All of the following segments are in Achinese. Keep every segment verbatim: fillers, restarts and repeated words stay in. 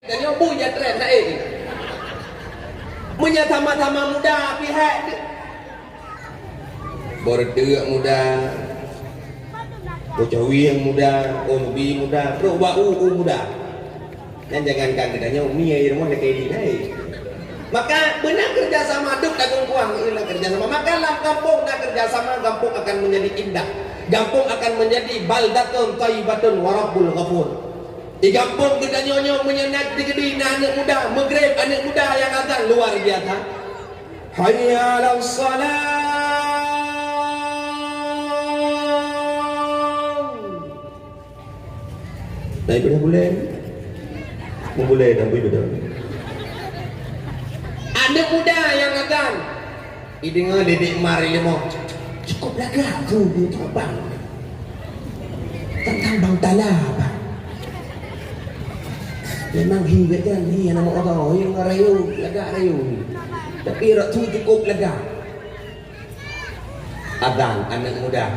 Tanyoe bui jak treb hai. Meunyoe sama-sama muda pihak, boh reuteuek muda, boh cawieng muda, boh leubi muda, trok bak u, u muda. Dan jangankan geutanyoe, mi ai rumoh lakée di hai. Maka beuna kerjasama duk dagong kuang, inilah kerjasama. Maka lam gampông na kerjasama, gampông akan menjadi indah. Gampông akan menjadi baldatun thayyibatun wa rabbun ghafur. Di gampông geutanyoe nyoe meunyoe na di keudeh na aneuk muda, Maghrib aneuk muda nyang azan luar biasa. Hayya 'alas shalah. Dah ibadah bulan. Mau bulan dah ibadah. Aneuk muda nyang azan. Ideungoe lé Dek Mar leumo. Cukup lagak tu, tu abang. Tantang bang tala, bang. Memang hi gata, hi aneuk muda, hi ngon rayu, lagak rayu. Tapi rot tu cukup lagak. Azan aneuk muda.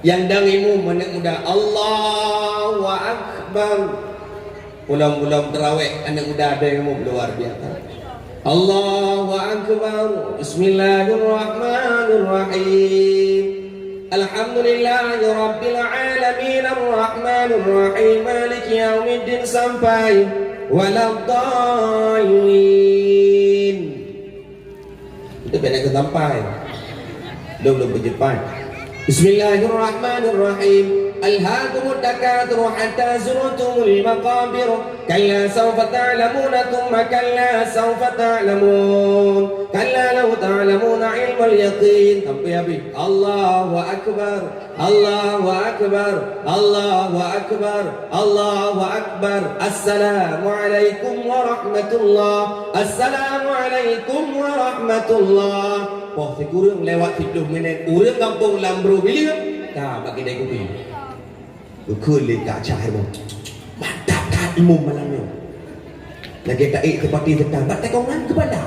Nyang dang imum aneuk muda. Allahu Akbar. Ulôn-ulôn teurawéh aneuk muda dang imum luar biasa. Allahu Akbar. Bismillahirrahmanirrahim. Alhamdulillahirabbil alamin, arrahmanirrahim, maliki yaumiddin sampai waladdallin. Itu bèk na keu sampai. Lôn, lôn peucepat. Bismillahirrahmanirrahim. Alhaakumut takatsur hatta zurtumul maqabir. Kalla saufa ta'lamuna tsumma kalla saufa ta'lamun. Kalla law ta'lamuna ilmal yaqin. Sampai habis. Allahu Akbar. Allahu Akbar, Allahu Akbar, Allahu Akbar. Assalamualaikum warahmatullah. Assalamualaikum warahmatullah. Poh sikureueng lewat siplôh minèt, ureueng gampông lam Bro Bilieu ka bak keudè kupi. Geukheun lé Kak Cah, hai boh. Mantap that imum malam nyoe. Lagèe taék seupati seutang bak teukongan keupada.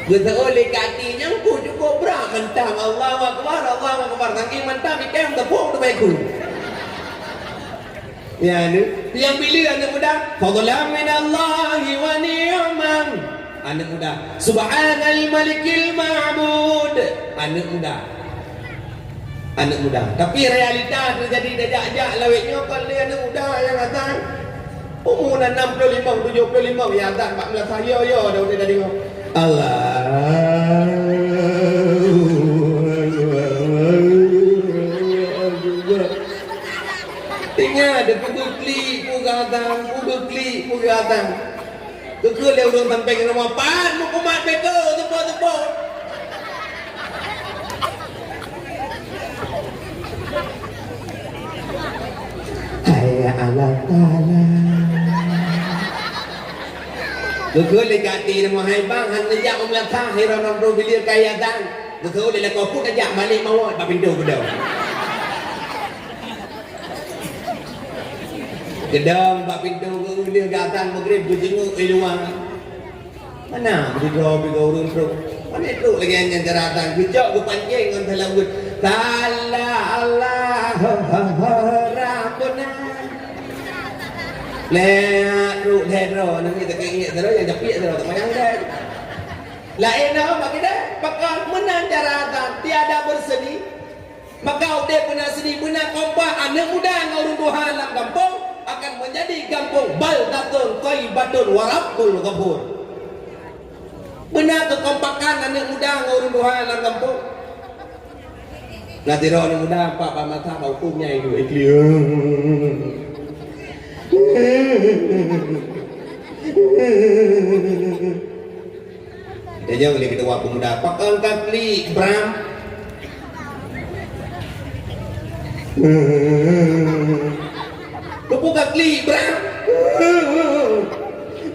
Geuseuôt lé Kak Ti nyang pun cukôp brat mantap. Allahu Akbar, Allahu Akbar. Saking mantap, ikan teupeue teumé ku. Ya, ni. Nyang Bilieu aneuk muda, fadlan minallahi wa ni'mah. Aneuk muda, subhanal malikil ma'bud. Aneuk muda. Aneuk muda. Tapi realita teujadi, tajak-jak lawét nyoe kon lé aneuk muda nyang azan. Umu na enam puluh lima, tujuh puluh lima nyang azan, empat belas tahun, yo, yo, dah udah tadi. Allahu Akbar. Ingat, dia pukul klik, pukul azan, pukul klik, pukul azan. Geukheun lé ureueng sampéng rumoh, "Pat meukumat beko, teupeue-teupeue." Hai Allah Taala. Geukheun lé Kak Ti rumoh, "Hai bang, han neujak u meulasah, hai ronong bro bileue kaya dan." Geukheun lé lakoe, "Peue tajak, balek mawöt bak pintoe keudong." Geudong bak pintoe geuh, lheueh geuazan Maghrib, geujeungok i luwa. Mana sidroe piga ureueng trok. Pane trok lagèe nyan cara azan, geucok geupancéng ngon salaweuet. Salah Allah Rabbuna. Lhèe trok lhèe droe, nanggroe teuka ingat sidroe nyang japiek sidroe teumayang deh. Laén na bak kita, pakon meunan cara azan, tiada berseni. Maka udép beuna seni, beuna kompak, aneuk muda ngon ureueng tuha lam gampông akan menjadi gampông baldatun thayyibatun wa rabbun ghafur. Beuna keukompakan aneuk muda ngon ureueng tuha lam gampông. Na sidroe aneuk muda, empat bak mata, bak ukeue meunyan iduek ikli. Tanyong lé keudua peumuda, "Pakon ka klik, Bram?" "Keupeue ka klik, Bram?"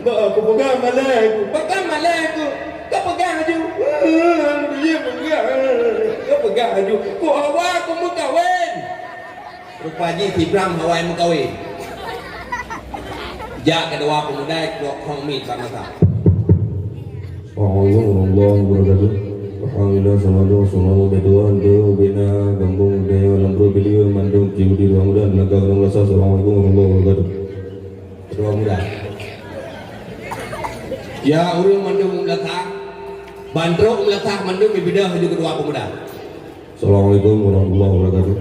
"Bah, kupeugah malèe ku." "Pakon malèe ku?" "Ka peugah laju." "Iya peugah." "Ka peugah laju." "Ku hawa ku meukawen." Rupa jih si Bram hawa meukawen. Jak keudua peumuda, trok khong miet bak mata. Assalamualaikum warahmatullahi wabarakatuh. Alhamdulillah, salawat, salawat, doa, doa, bina, gampông, daya, lam bro bileue, mandum, jiudi, ruang udan, lagak, ruang rasa. Assalamualaikum warahmatullahi wabarakatuh. Ketua Muda. Ya, ureuëng mandum meunasah, ban trok meunasah mandum ibeudôh laju Ketua Pemuda. Assalamualaikum warahmatullahi wabarakatuh.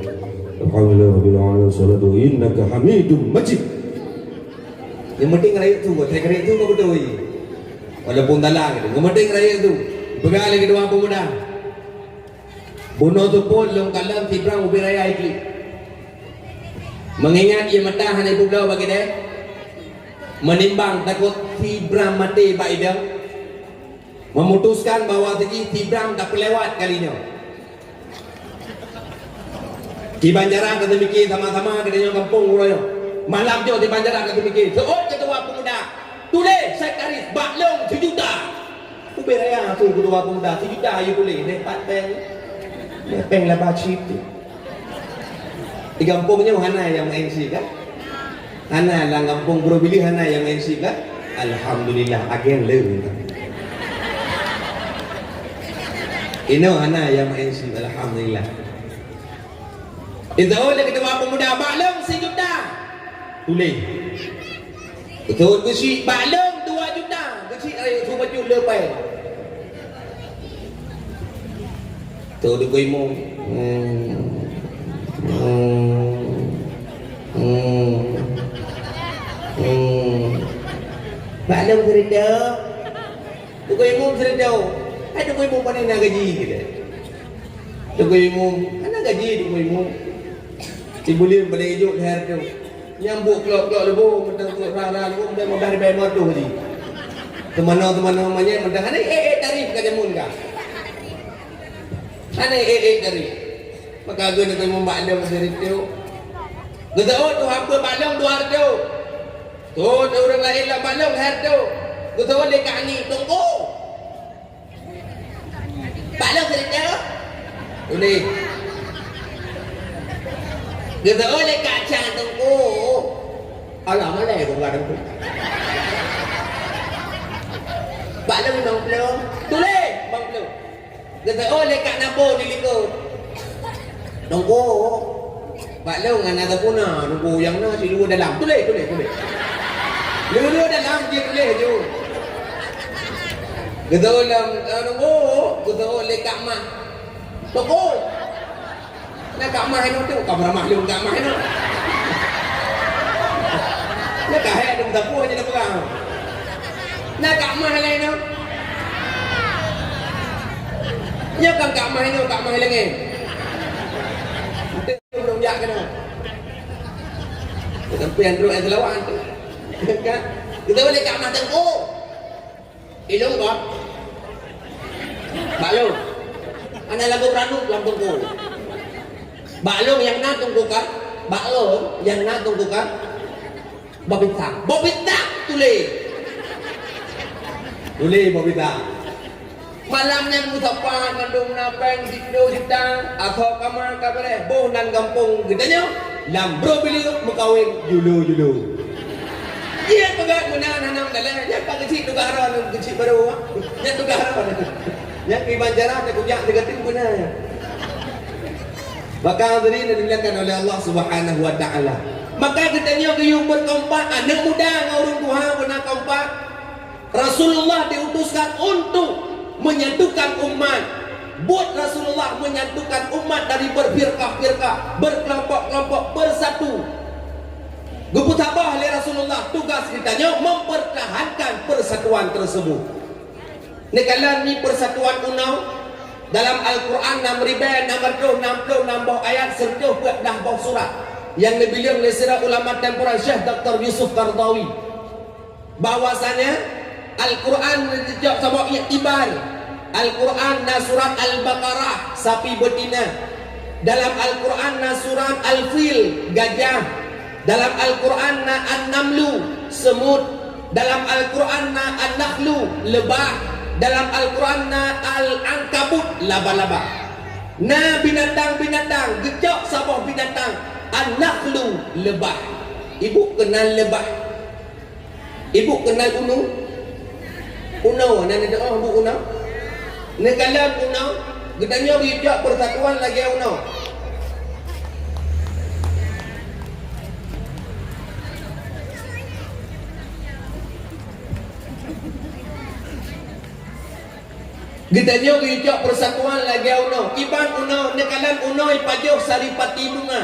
Alhamdulillah rabbil alamin, wassalatu innaka Hamidum Majid. Nyang penting rayeuk su, saya rayeuk su ka beutôi. Walaupun dalam gitu. Nyang penting rayeuk su. Peugah lé Ketua Pemuda. Bunoe teupôt lôn kalon Sibrang ubé raya ié klik. Meungingat ié mata hana ipeubloe bak idéh, meunimbang takot Sibrang maté bak idéh, meumutuskan bahwa sijih Sibrang tapeulewat kali nyoe. Di Banjarah ka teumike sama-sama geutanyoe gampông uroe nyoe. Malam nyoe di Banjarah ka teumike. Seuôt Ketua Pemuda, tuléh sekretaris bak lôn sijuta. Ubé raya tu Ketua Pemuda, sijuta ayue tuléh, lé pat péng. Lé péng laba cit tu. Di gampông nyoe hana nyang M C kan? Hana lam gampông Bro Billy hana nyang M C kan? Alhamdulillah, agen le. Inoe hana nyang M C, alhamdulillah. Itu lé Ketua Pemuda bak lôn sijuta. Tuléh. Beutôi geuchik bak lôn dua juta, geuchik rayeuk su bacut le péng. Tu Teungku Imum. Hmm. Hmm. Hmm. Hmm. Bak lôn sireutoh. Teungku Imum sireutoh. Hai Teungku Imum pane na gaji kita. Teungku Imum, hana gaji Teungku Imum. Sibuleuen paléng ijok lhèe reutôh. Nyang buet klok-klok leubo, mantong buet rara leubo, mantong lima belas ribèe lima reutôh ji. Teumanoe-teumanoe manyét, mantong hana ék-ék tarif ka jameun ka. Hana ék-ék tarif. Maka geuneuk teumeumbak lôn sireutoh. Geuseuôt tuha peuet bak lôn dua reutôh. Seuôt ureueng laén lam bak lôn lhèe reutôh. Geuseuôt lé Kak Ani, Teungku. Bak lôn sireutoh. Tuléh. Geuseuôt lé Kak Chan, Teungku. Alah, malèe Teungku. Bak lôn limong plôh. Tuléh, limong plôh. Geuseuôt lé Kak Nabo di likôt. Teungku. Bak lôn hana teupeu na, Teungku, nyang na siluweue dalam. Tuléh, tuléh, tuléh. Siluweue dalam jih tuléh ju. Geuseuôt lom, eh, Teungku, geuseuôt lé Kak Mah. Teungku. Na Kak Mah inoe tu, ka meuramah lôn Kak Mah inoe. Na ka hai ada meusapeue hana peugah. Na Kak Mah laén inoe. Nyoe kan Kak Mah inoe, Kak Mah Lengeng. Belum jak kena. Sampai yang duduk yang selawat tu. Kan? Kita boleh Kak Mah Teungku. Ilong ba. Bak lôn. Hana lagoe Peuranub lam Teungku. Bak lôn nyang na Teungku kan. Bak lôn nyang na Teungku kan. Bob Bintang. Bob Bintang tuléh. Tuléh Bob Bintang. Malam nyan meusapat mandum na péng siplôh juta, asoe kama ka beureh, boh nan gampông geutanyoe lam Bro Billy meukawen julu-julu. Jeuet peugah meunan hana meudaléh, nyan ka geuchik tugaih droe, geuchik barô, nyan tugaih droe. Nyan keu Iban Jarah teuh kujak teugateueng beuna. Maka hadirin yang dimuliakan oleh Allah Subhanahu wa Ta'ala. Maka geutanyoe geuyue beukompak, aneuk muda ngon ureueng tuha beuna kompak. Rasulullah diutuskan untuk menyatukan umat. Buet Rasulullah menyatukan umat dari berfirqah-firqah, berkelompok-kelompok, bersatu. Geupeusaboh lé Rasulullah tugas geutanyoe mempertahankan persatuan tersebut. Neukalon ni persatuan unoe, dalam Al-Quran nam ribèe nam reutôh nam plôh nam boh ayat, sireutôh peuet blah boh surat nyang neubileung lé sidroe ulama temporer Syekh Doktor Yusuf Qaradawi. Bahwasanya Al-Quran neucok saboh iktibar. Al-Quran na surat Al-Baqarah, sapi beutina. Dalam Al-Quran na surat Al-Fil, gajah. Dalam Al-Quran na An-Namlu, semut. Dalam Al-Quran na An-Nakhlu, lebah. Dalam Al-Quran na Al-Ankabut, laba-laba. Na binatang-binatang, geucok saboh binatang, An-Nakhlu, lebah. Ibu kenal lebah? Ibu kenal unoe? Unoe, na neudeungoe bu unoe? Neukalon unoe, geutanyoe geuyue cok persatuan lagèe unoe. Geutanyoe geucok persatuan lagèe unoe. Iban unoe, neukalon unoe ipajoh saripati bunga.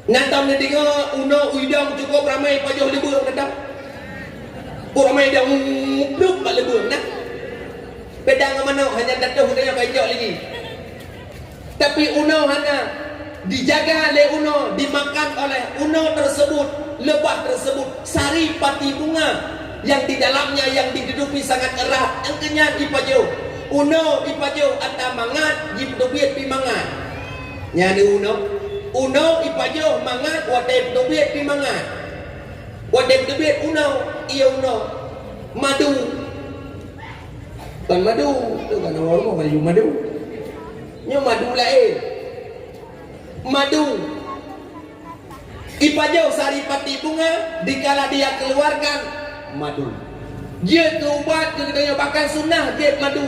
Nyan tam neudeungoe unoe idong cukôp ramé ipajoh leubeueng, nyan tam. Cukôp ramé idong mupluk bak leubeueng, nah. Beda ngon manok, hana tatoh geutanyoe ka icok lagi. Tapi unoe hana dijaga lé unoe, dimakan oleh unoe tersebut, lebah tersebut, saripati bunga yang di dalamnya yang ditutupi sangat erat, engkeuh nyan ipajoh. Unoe ipajoh atra mangat, jipeuteubiet pih mangat. Nyan unoe. Unoe ipajoh mangat, watèe peuteubiet pih mangat. Watèe peuteubiet unoe, ié unoe. Madu. Kon madu, tu kan orang rumah madu, madu. Nyoe madu laén. Madu. Ipajoh saripati bunga, dikala dia keluarkan madu. Jeuet keu ubat keu geutanyoe, bahkan sunnah jeuet madu.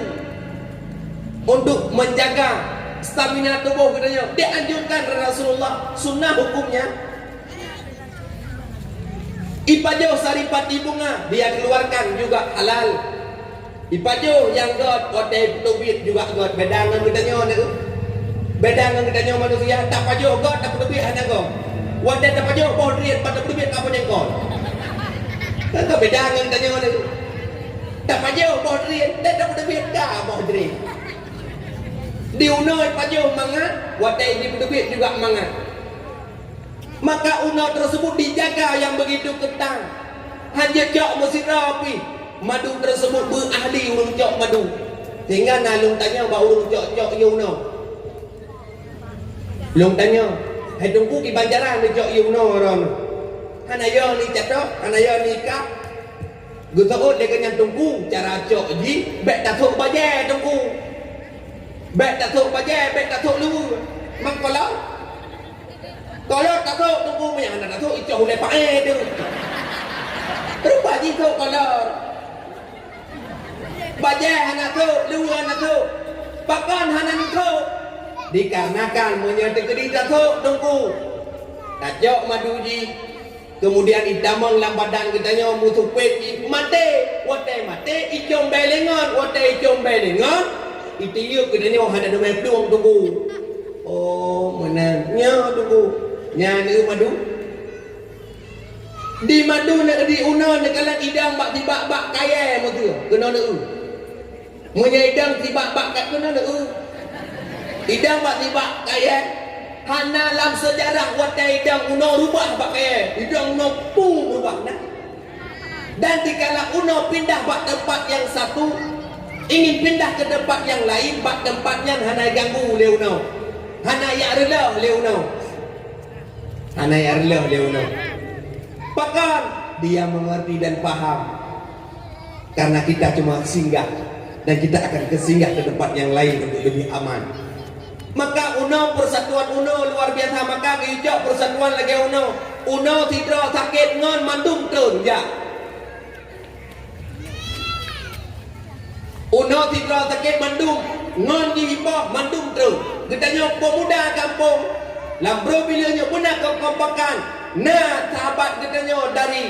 Untuk menjaga stamina tubuh geutanyoe, dianjurkan Rasulullah, sunnah hukumnya. Ipajoh saripati bunga, dia keluarkan juga halal. Ipajoh nyang göt, watèe peuteubiet juga göt. Beda ngon geutanyoe, na. Beda ngon geutanyoe manusia, tapajoh göt, tapeuteubiet hana göt. Watèe tapajoh boh drien, pat tapeuteubiet ka boh jengkol. Kan beda ngon geutanyoe, na. Tapajoh boh drien, watèe tapeuteubiet ka boh drien. Di unoe ipajoh mangat, watèe jipeuteubiet juga mangat. Maka unoe tersebut dijaga yang begitu ketat. Hana cok meusidroe pih. Madu tersebut beu ahli ureueng cok madu. Sehingga na lôn tanyong bak ureueng cok-cok ié unoe. Lôn tanyong, "Hai Teungku, kiban cara neucok ié unoe droeneuh? Hana yo neucatok, hana yo neuikat?" Geuseuôt lé geuh nyan Teungku, cara cok jih, bèk tasôk bajèe Teungku. Bèk tasôk bajèe, bèk tasôk luweue. Mang kolot? Kolot tasôk Teungku, meunyo hana tasôk, icoh ulèe paéh teuh. Rupajih sôk kolot. Bajèe hana sôk, luweue hana sôk. Pakon hana neusôk? Dikarenakan meunyo teukeudi tasôk Teungku, tacok madu jih, kemudian itamong lam badan geutanyoe, meusupet jih, maté. Watèe maté, icôm bèe lé ngon. Watèe icôm bèe lé ngon, itiyeup geutanyoe hana teumè plueng Teungku. Oh, meunan. Nyoe Teungku. Nyan neu madu. Di madu neu di unoe neukalon idong bak sibak bak kayèe meuteue. Keunoe neu. Meunyo idong sibak bak ka-, keunoe neu. Idong bak sibak kayèe, hana lam seujarah watèe idong unoe rubah bak kayèe. Idong unoe pum rubah na. Dan dikala unoe pindah bak teumpat nyang satu, ingin pindah ke tempat yang lain, bak teumpat nyan hana ganggu lé unoe. Hana jak reuloh lé unoe. Hana jak reuloh lé unoe. Pakon? Dia mengerti dan paham. Karena kita cuma singgah, dan kita akan ke singgah ke tempat yang lain untuk lebih aman. Maka unoe, persatuan unoe luar biasa, maka geucok persatuan lagèe unoe. Unoe sidroe sakét ngon mandum treun jak. Unoe sidroe sakét mandum, ngon jih ipoh mandum treun. Geutanyoe pemuda gampông, lam brôk bileuh nyoe beuna kekompakan, na sahabat geutanyoe dari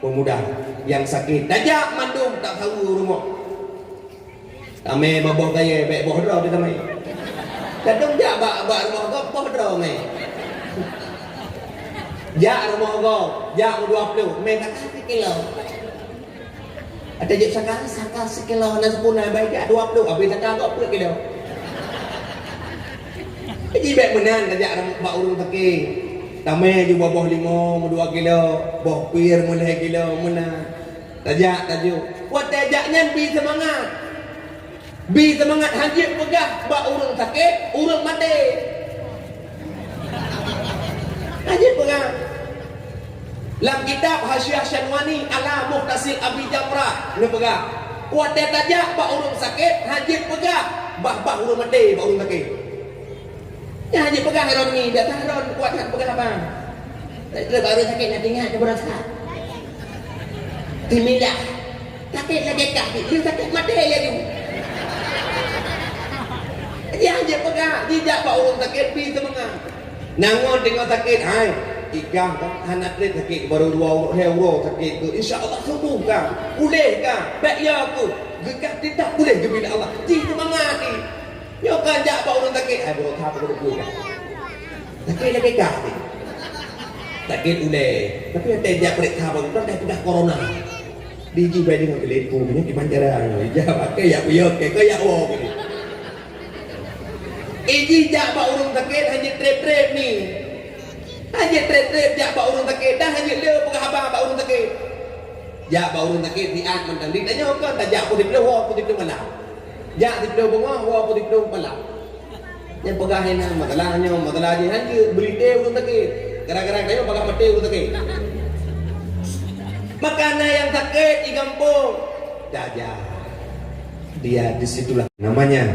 pemuda nyang sakét. Tajak mandum tasaweue rumoh. Tamè bak boh kayèe, bèk boh droe teutamè. Kadang jak bak, bak rumoh gob, boh droe mè. Jak rumoh gob, jak meudua ploh, mè saka sikilo. Ata jeuet saka, saka sikilo hana seupuna, bèk jak dua ploh, abéh saka gob peuet kilo. Jadi bèk meunan tajak bak ureueng sakét. Tamè ju boh-boh limong meudua kilo, boh pir meulhèe kilo, meunan. Tajak, tajak. Watèe jak nyan bi seumangat. Bi seumangat, hanjeuet peugah bak ureueng sakét, ureueng maté. Hanjeuet peugah. Lam kitab Hasyiah Syanwani ala Mukhtasar Abi Jamrah neupeugah, watèe tajak bak ureueng sakét, hanjeuet peugah bah-bah ureueng maté bak ureueng sakét. Nyan hanjeuet peugah droeneuh, biasa droeneuh kuat that peugah haba. Tapi ureueng sakét na teuingat keu beurasa. Teumilah. Sakét lagèe kah, ureueng sakét maté laju. Nyan hanjeuet peugah, jijak bak ureueng sakét bi seumangat. Na ngon teungoh sakét, hai, ikah hana trép sakét, baru dua uroe, lhèe uroe sakét tu. Insya Allah sembuh kah, puléh kah, bèk yo keuh. Geukat teutab puléh geubri lé Allah. Jih seumangat jih. Nyoe kan jak bak ureuëng sakét, hai, beurokah peue beutôi kan. Sakét lagèe kah jih. Sakét ulèe. Tapi watèe jak peuriksa baru, kan dah peugah corona. Di jih bai deungon keuleupie, nyoe kiban cara nyoe. Jak pakai yak buyôt, keu yak woe. Iji jak bak ureuëng sakét hana trép-trép ni. Hana trép-trép jak bak ureuëng sakét, dah hana le peugah haba bak ureuëng sakét. Jak bak ureuëng sakét siat mantong. Di tanyoe kon tajak peuet siplôh, woe peuet siplôh malam. Jak siplôh beungoh, woe peuet siplôh malam. Nyang peugah inan masalah nyoe, masalah jih, hana jeuet beurité ureuëng sakét. Gara-gara tanyoe bagaih maté ureuëng sakét. Maka na nyang sakét di gampông, tajak. Dia di situlah namanya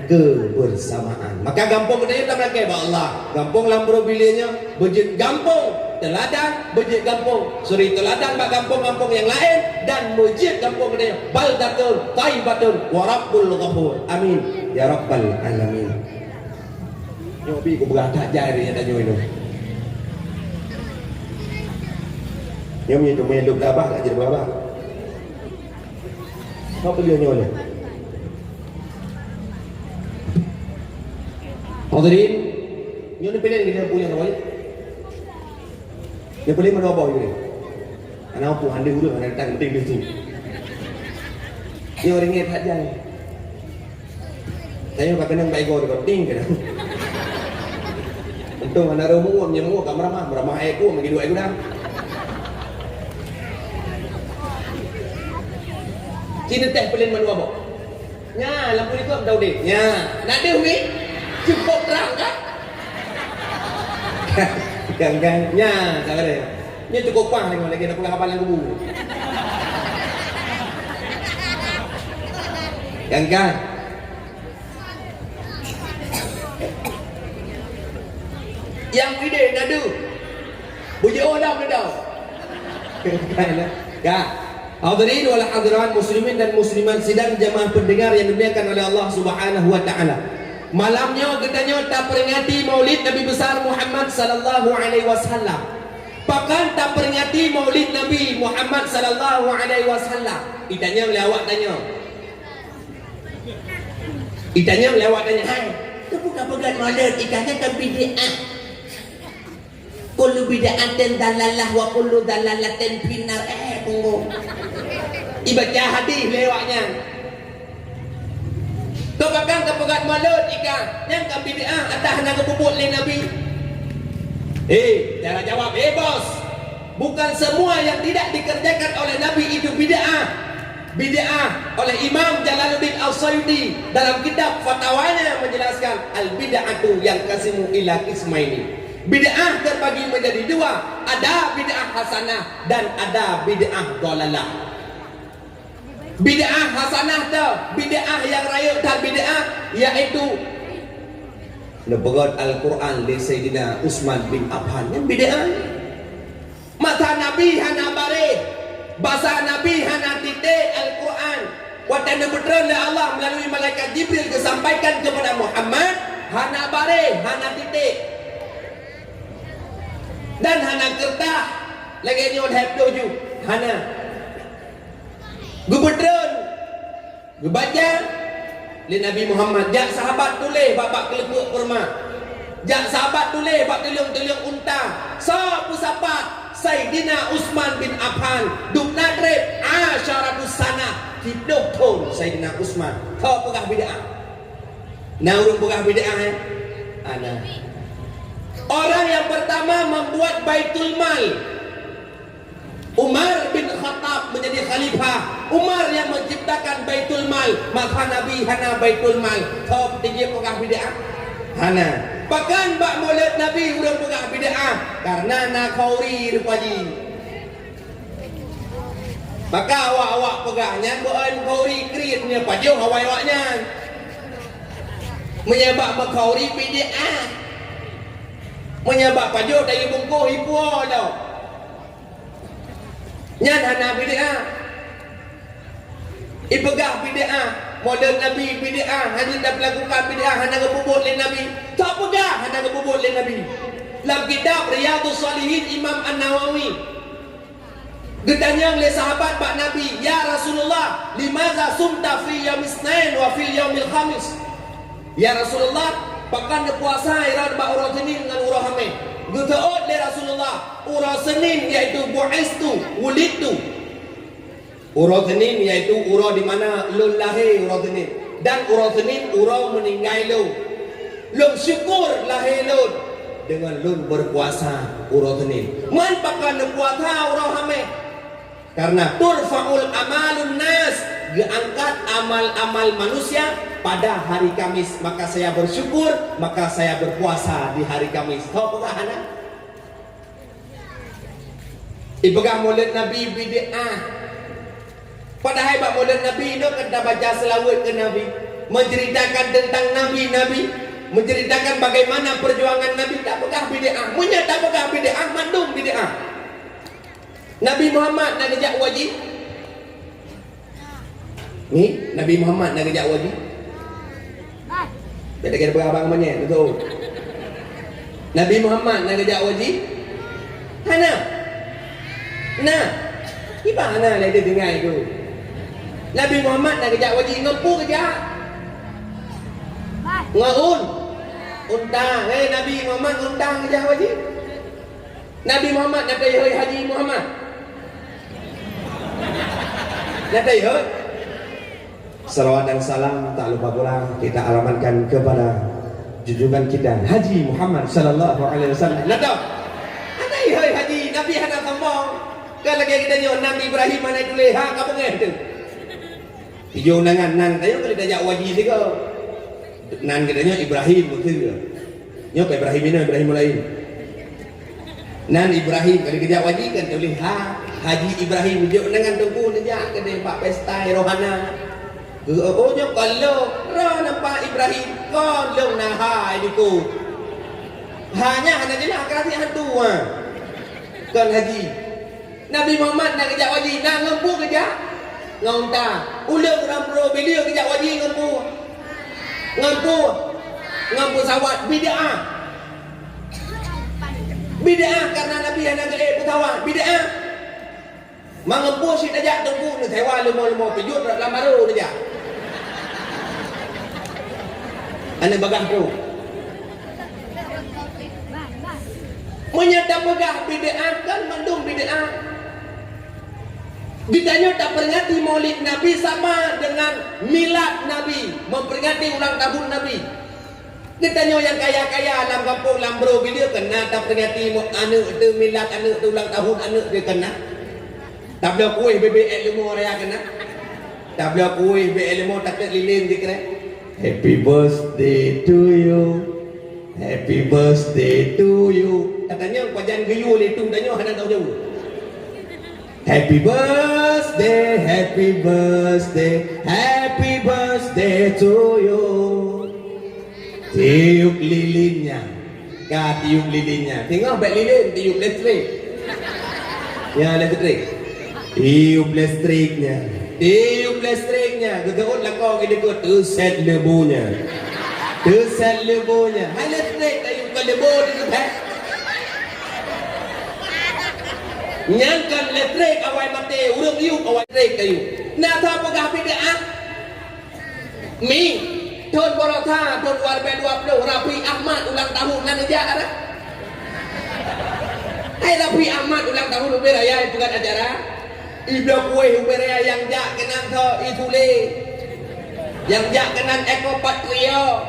kebersamaan. Maka gampông geutanyoe tameulakèe bak Allah. Gampông lam Borobilie nyoe beujeuet gampông teuladan, beujeuet gampông suri teuladan bak gampông-gampông nyang laén, dan beujeuet gampông geutanyoe baldatun thayyibatun wa rabbun ghafur. Amin ya rabbal alamin. Nyoe bi kupeugah that jai dari nyata nyoe nyoe. Nyoe mi tu main luk dabah tak jadi babah. Apa dia nyoe ni? Hadirin, nyoe ni pilihan kita punya apa ni? Nyoe pilihan mana apa ni? Anak aku handi urus, anak datang penting dia tu. Nyoe ringgit hajai. Tanyoe ka keunong bak igoe di koting keunong. Untông hana rhom muot, meunyoe muot ka meuramah, meuramah ék ku, meugi dua ék gudang. Ci neuteh peulen mandua boh. Nya, lampu likot dah udeb. Nya, na deuh mi? Cukup trang kan? Kan, kan? Nya, sabar deh. Nyoe cukup pah deungon lagèe na peugah haba lam kubu. Kan, kan? Nyang idéh na deuh. Beujeuet dam neudau. Kan, kan? Hadirin wal hadirat, muslimin dan muslimat, sidang jamaah pendengar yang dimuliakan oleh Allah Subhanahu wa taala. Malam nyoe geutanyoe taperingati Maulid Nabi Besar Muhammad sallallahu alaihi wasallam. Pakon taperingati Maulid Nabi Muhammad sallallahu alaihi wasallam? Itanyong lé awak tanyoe. Itanyong lé awak tanyoe, "Hai, keupeue kapeugah Maulid?" Itanyong ka bid'ah. Kullu bid'atin dalalah wa kullu dalalatin finnar. Eh, punggong. Ibaca hadis lé awak nyan. Keu pakon kapeugah Maulid, ika, nyan ka bid'ah, atawa hana geupeubuet lé Nabi? Eh, cara jawab, eh, bos. Bukan semua yang tidak dikerjakan oleh Nabi itu bid'ah. Bid'ah oleh Imam Jalaluddin As-Suyuti dalam kitab fatwanya menjelaskan, "Al-bid'atu yanqasimu ila qismaini." Bid'ah terbagi menjadi dua, ada bid'ah hasanah dan ada bid'ah dhalalah. Bid'ah hasanah tu, bid'ah nyang rayeuk that bid'ah, yaitu neupeugöt Al-Quran lé Saidina Utsman bin Affan. Nyan bid'ah. Masa Nabi hana bareh, basa Nabi hana titek Al-Quran. Watèe neupeutreun lé Allah meulalu malaikat Jibril geusampaikan keupada Muhammad, hana bareh, hana titek, dan hana keureutas lagèe nyoe lhèe ploh ju, hana. Geupeutreun, geubaca lé Nabi Muhammad, jak sahabat tuléh bak, bak keuleupeuk kurma. Jak sahabat tuléh bak tuleueng-tuleueng unta. Soe peusapat? Saidina Utsman bin Affan. Dum na trép asyaratus sanah, siplôh thôn Saidina Utsman. Soe peugah bid'ah? Na ureueng peugah bid'ah, eh? Ana. Orang yang pertama membuat Baitul Mal. Umar bin Khattab menjadi khalifah. Umar yang menciptakan Baitul Mal. Masa Nabi hana Baitul Mal. Soe teujeuet peugah bid'ah? Hana. Pakon bak Maulid Nabi ureueng peugah bid'ah? Karena na khauri rupa jih. Maka awak-awak peugah nyan beu-ôn khauri kriet nyan pajoh awai awak nyan. Meunyo bak meukhauri bid'ah. Meunyo bak pajoh dari bungkôh ipuwoe lom. Nyan hana bid'ah. Ipeugah bid'ah, Maulid Nabi bid'ah, hana tapeulakukan bid'ah, hana geupeubuet lé Nabi. Tapeugah hana geupeubuet lé Nabi. Lam kitab Riyadhus Shalihin Imam An-Nawawi, Geutanyong lé sahabat bak Nabi, "Ya Rasulullah, limaza sumta fi yaumis isnain wa fil yaumil khamis?" "Ya Rasulullah, pakon neupuasa iran bak uroe Senin ngon uroe Hameh?" Geuseuôt lé Rasulullah, "Uroe Senin, yaitu bu'istu, wulidtu." Uroe Senin, yaitu uroe di mana lôn lahé uroe Senin, dan uroe Senin uroe meuninggai lôn. Lôn syukur lahé lôn deungon lôn beupuasa uroe Senin. Man pakon neupuasa uroe Hameh? Karena turfa'ul amalun nas, geuangkat amal-amal manusia pada hari Kamis, maka saya bersyukur, maka saya berpuasa di hari Kamis. Tho peugah hana? Ipeugah Maulid Nabi bid'ah. Padahai bak Maulid Nabi nyoe kan tabaca seulaweuet keu Nabi, menceritakan tentang nabi-nabi, menceritakan bagaimana perjuangan Nabi, tapeugah bid'ah. Meunyoe tapeugah bid'ah, mandum bid'ah. Nabi Muhammad na geujak u haji? Ni, Nabi Muhammad na geujak u haji? Beda kira peugah abang manyét, beutôi. Nabi Muhammad na geujak u haji? Hana. Na. Kiban hana lé teudeungai tu. Nabi Muhammad na geujak u haji ngon peue geujak? Ngon un-, unta. Hei, Nabi Muhammad ngon unta geujak u haji? Nabi Muhammad na teuhôi Haji Muhammad? Na teuhôi? Salawat dan salam tak lupa pula kita alamatkan kepada junjungan kita Haji Muhammad sallallahu alaihi wasallam. Na teuh? Hana ihôi Haji, Nabi hana sombong. Kan lagèe geutanyoe nan Ibrahim hana tuléh, ha, ka beungèh tu. Ijô undangan nan geutanyoe kali tajak u haji sigoe. Nan geutanyoe Ibrahim beutôi. Nyoe ka Ibrahim inoe, Ibrahim laén. Nan Ibrahim kali geujak u haji kan tuléh ha, Haji Ibrahim. Ijô undangan teungku neujak keudeh bak pesta rohana. Keu oh nyoe kon lôn, roh nampak Ibrahim, kon lôn na hai dikut. Hanya hana jeulaih ka rasa hantu ha. Kon haji. Nabi Muhammad na geujak u haji, na ngon peue geujak? Ngon unta. Ulôn ram bro bileu geujak u haji ngon peue? Ngon peue? Ngon peusawat. Bid'ah. Bid'ah karena Nabi hana geuék peusawat. Bid'ah. Mangat peue sit tajak teungku neusewa leumo-leumo pijôh rot lam barô neujak. Aneuk bagah tu. Meunyoe tapeugah bid'ah, kan mandum bid'ah. Geutanyoe taperingati Maulid Nabi sama dengan milad Nabi, memperingati ulang tahun Nabi. Geutanyoe nyang kaya-kaya lam gampông, lam bro, bileu keu na taperingati mo-, aneuk teuh milad, aneuk teuh ulang tahun aneuk teuh keu na. Tabloe kueh bèk-bèk ék leumo raya keu na. Tabloe kueh bèk ék leumo, takheun lilin dikeue. Happy birthday to you. Happy birthday to you. Katanyong pajan geuyue lé tu, tanyoe hana tau jaweueb. Happy birthday, happy birthday, happy birthday to you. Tiup lilinnya. Ka tiup lilinnya. Teungoh bèk lilin, tiup listrik. Ya, listrik. Tiup listriknya. Tiup listriknya. Geuteuôt lakoe geulikot. Teuset leubunya. Teuset leubunya. Hai listrik, tiup ka leubu di teuthet. Nyan kan listrik awai maté, ureueng yub awai listrik kayu. Na tapeugah bid'ah? Mi, thon baroesa, thon dua ribèe dua ploh, Raffi Ahmad ulang tahun, na neujak dah? Hai Raffi Ahmad ulang tahun, ubé raya peugöt acara. Ibloe kueh ubé raya nyang jak keunan tho Itulé. Nyang jak keunan Eko Patrio.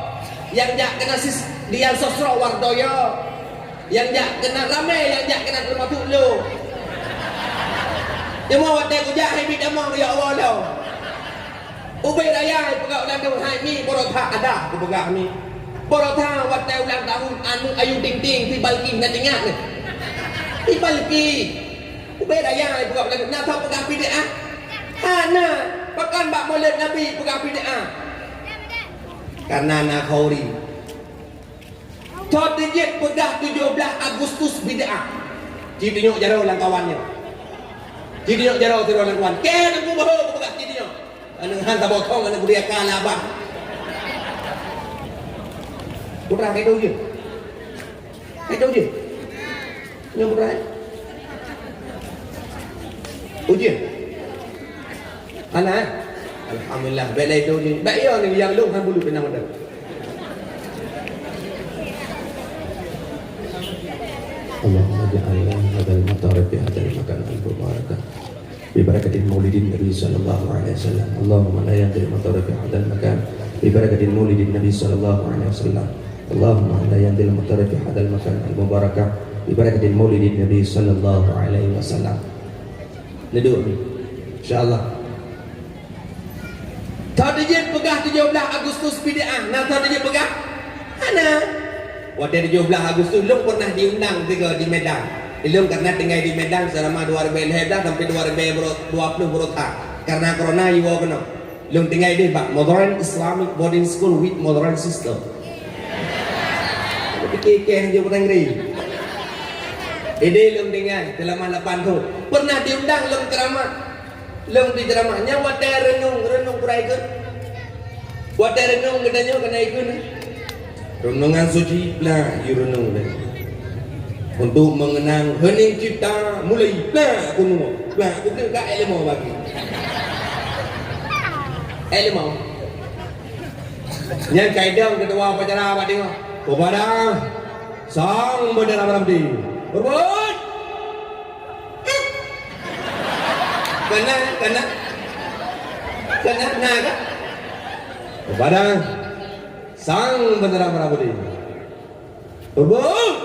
Nyang jak keunan sis Dian Sosro Wardoyo. Nyang jak keunan ramé, nyang jak keunan teumasok lôn. Teuma watèe kujak hai miet tamong, ya Allah lôn. Ubé raya peugah ulang tahun hai mi, baroesa adak kupeugah mi. Baroesa watèe ulang tahun aneuk Ayu Ting Ting, si Balki, na teuingat nyoe? Si Balki. Ubé raya peugah ulang tahun, na soe peugah bid'ah? Hana. Pakon bak Maulid Nabi peugah bid'ah? Karena na khauri. Thot jeuet peugah tujoh blaih Agustus bid'ah. Ci tunyok jaroe lam kawan nyoe. Ci tunyok jaroe sidroe lam kawan. Kèe teungku boh kupeugah ci tunyok. Aneuk han saboh thong aneuk budiaka labah. Putra kèe tu je. Kèe tu je. Nyoe putra. Ujeuen? Hana, eh? Alhamdulillah, bèk lé itu ujeuen. Bèk yo ni yang lôn han bulu pinang mata. Allahumma ja'alna hadzal matar fi hadzal makan al-mubarakah. Bi barakatil maulidin Nabi sallallahu alaihi wasallam. Allahumma la yanzil matar fi hadzal makan. Bi barakatil maulidin Nabi sallallahu alaihi wasallam. Allahumma la yanzil matar fi hadzal makan al-mubarakah. Bi barakatil maulidin Nabi sallallahu alaihi wasallam. Neuduek ni. Insya Allah. Tho teujeuet peugah tujoh blaih Agustus bid'ah, na tho teujeuet peugah? Hana. Watèe tujoh blaih Agustus, lôn pernah diundang juga di Medan. Lôn karena tinggai di Medan selama dua ribu lima belas sampai dua ribu dua puluh beureukat. Karena corona, jiwoe keunoe. Lôn tinggai deh bak Modern Islamic Boarding School with Modern System. Pikir-pikir je orang ngeri. Ideh lôn tinggai selama lapan thon. Pernah diundang lôn ceramah. Lôn di ceramah nyan watèe reunong, reunong kurai ikheun. Watèe reunong geutanyoe keuneuk ikheun. Renungan suci, blah, yue renung deh. Untuk mengenang hening cipta, mulai, blah, kuno, blah, kuno, ka ilmu bagi. Ilmu. Nyan kaidang keudua upacara bak teungoh. Kepada sang bendera merah putih. Berebut. Kana, kana. Kana, na ka? Kepada sang bendera merah putih. Berebut.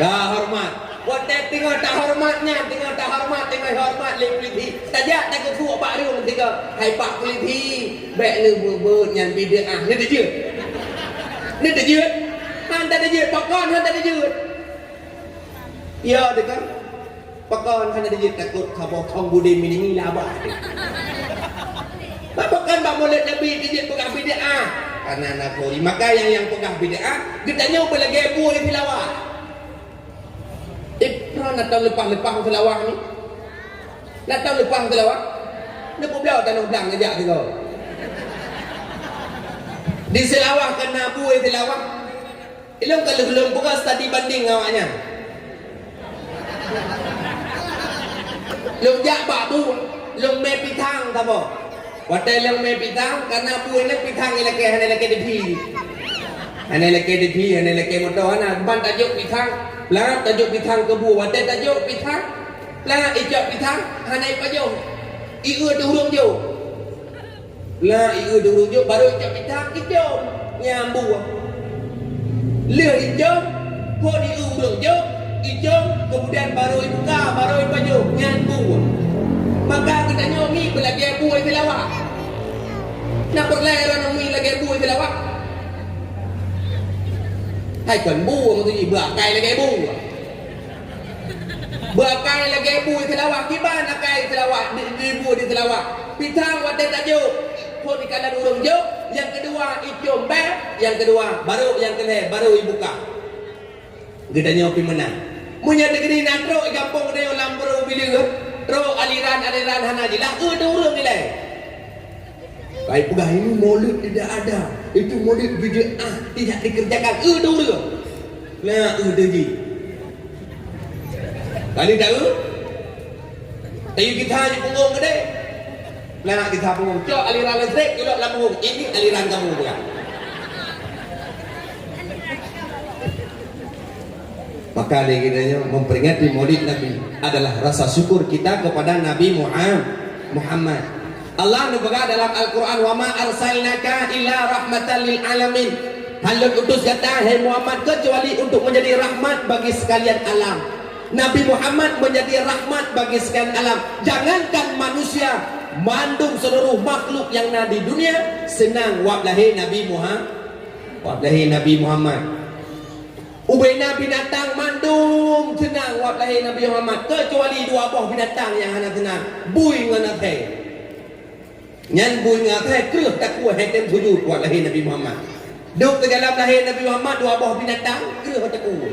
Tahoreumat. Watèe teungoh tahoreumat nyan, teungoh tahoreumat, teungoh horeumat lé polisi. Tajak takeusuek bak rueng sigoe, "Hai pak polisi, bèk neubeubeuet nyan bid'ah." Neuteujeuet? Neuteujeuet? Han tateujeuet, pakon han tateujeuet? Ya, teuka. Pakon hana dijeuet takot saboh thong budi minimi labah teuh. Pakon bak Maulid Nabi dijeuet peugah bid'ah? Karena na kuri. Maka nyang, nyang peugah bid'ah, geutanyoe beulagèe bui Seulawah. Eh, na tahu leupah-leupah Seulawah ni? Na tahu leupah Seulawah? Neupeubloe tanoh blang neujak sigoe. Di Seulawah kan na bui Seulawah. Ilôn ka lheueh lôn peugah studi banding ngon awaknyan. Lôn jak bak bu, lôn mè pisang saboh. Watèe lôn mè pisang, karena bu nyan pisang ilakèe, hana ilakèe diphi. Hana ilakèe diphi, hana ilakèe moto, hana. Ban tajok pisang, peue tajok pisang keu bu. Watèe tajok pisang, peue icok pisang, hana ipajoh. Ieu teuh ureueng jok. Lah, ieu dulu jok, baru icok pisang, icom. Nyambung. Lheueh icom, phon ieu ureueng jok, icom, kemudian baru ibuka, baru ipajoh. Nyambung. Maka geutanyoe mi beulagèe bui Seulawah. Na peureulèe droeneuh mi lagèe bui Seulawah? Hai kon bu, maksud jih, beuakai lagèe bu. Beuakai lagèe bui Seulawah, kiban akai Seulawah, di, di bui di Seulawah. Pisang watèe tajok, phon ikalon ureueng jok, nyang keudua icom bèe, nyang keudua, baru nyang keulhèe, baru ibuka. Geutanyoe pih meunan. Meunyoe deungon na trok i gampông geutanyoe lam Peureubileueh, trok aliran-aliran hana jeulaih, eu teu ureueng ilèe. Kai peugah ini maulid tidak ada, itu maulid bid'ah, tidak dikerjakan. Eu teu ureueng. Nah, eu teu jih. Kali dah eu? Tayu kita di punggung gede. Nah, kita punggung. Cok aliran listrik, culok lam punggung. Ini aliran kamu bukan. Maka lé geutanyoe memperingati Maulid Nabi adalah rasa syukur kita kepada Nabi Muha-, Muhammad. Allah neupeugah dalam Al-Quran, "Wa ma arsalnaka illa rahmatan lil alamin." Han lôn utus gata, hai Muhammad, kecuali untuk menjadi rahmat bagi sekalian alam. Nabi Muhammad menjadi rahmat bagi sekalian alam. Jangankan manusia, mandum seluruh makhluk nyang na di dunia seunang wab lahé Nabi Muha-, wab lahé Nabi Muhammad. Ubena binatang mandum seunang wab lahé Nabi Muhammad, keucuali dua boh binatang nyang hana seunang, bui ngon asèe. Nyan bui ngon asèe kreueh takue han tem sujud wab lahé Nabi Muhammad. Duek keudalam lahé Nabi Muhammad dua boh binatang kreueh takue.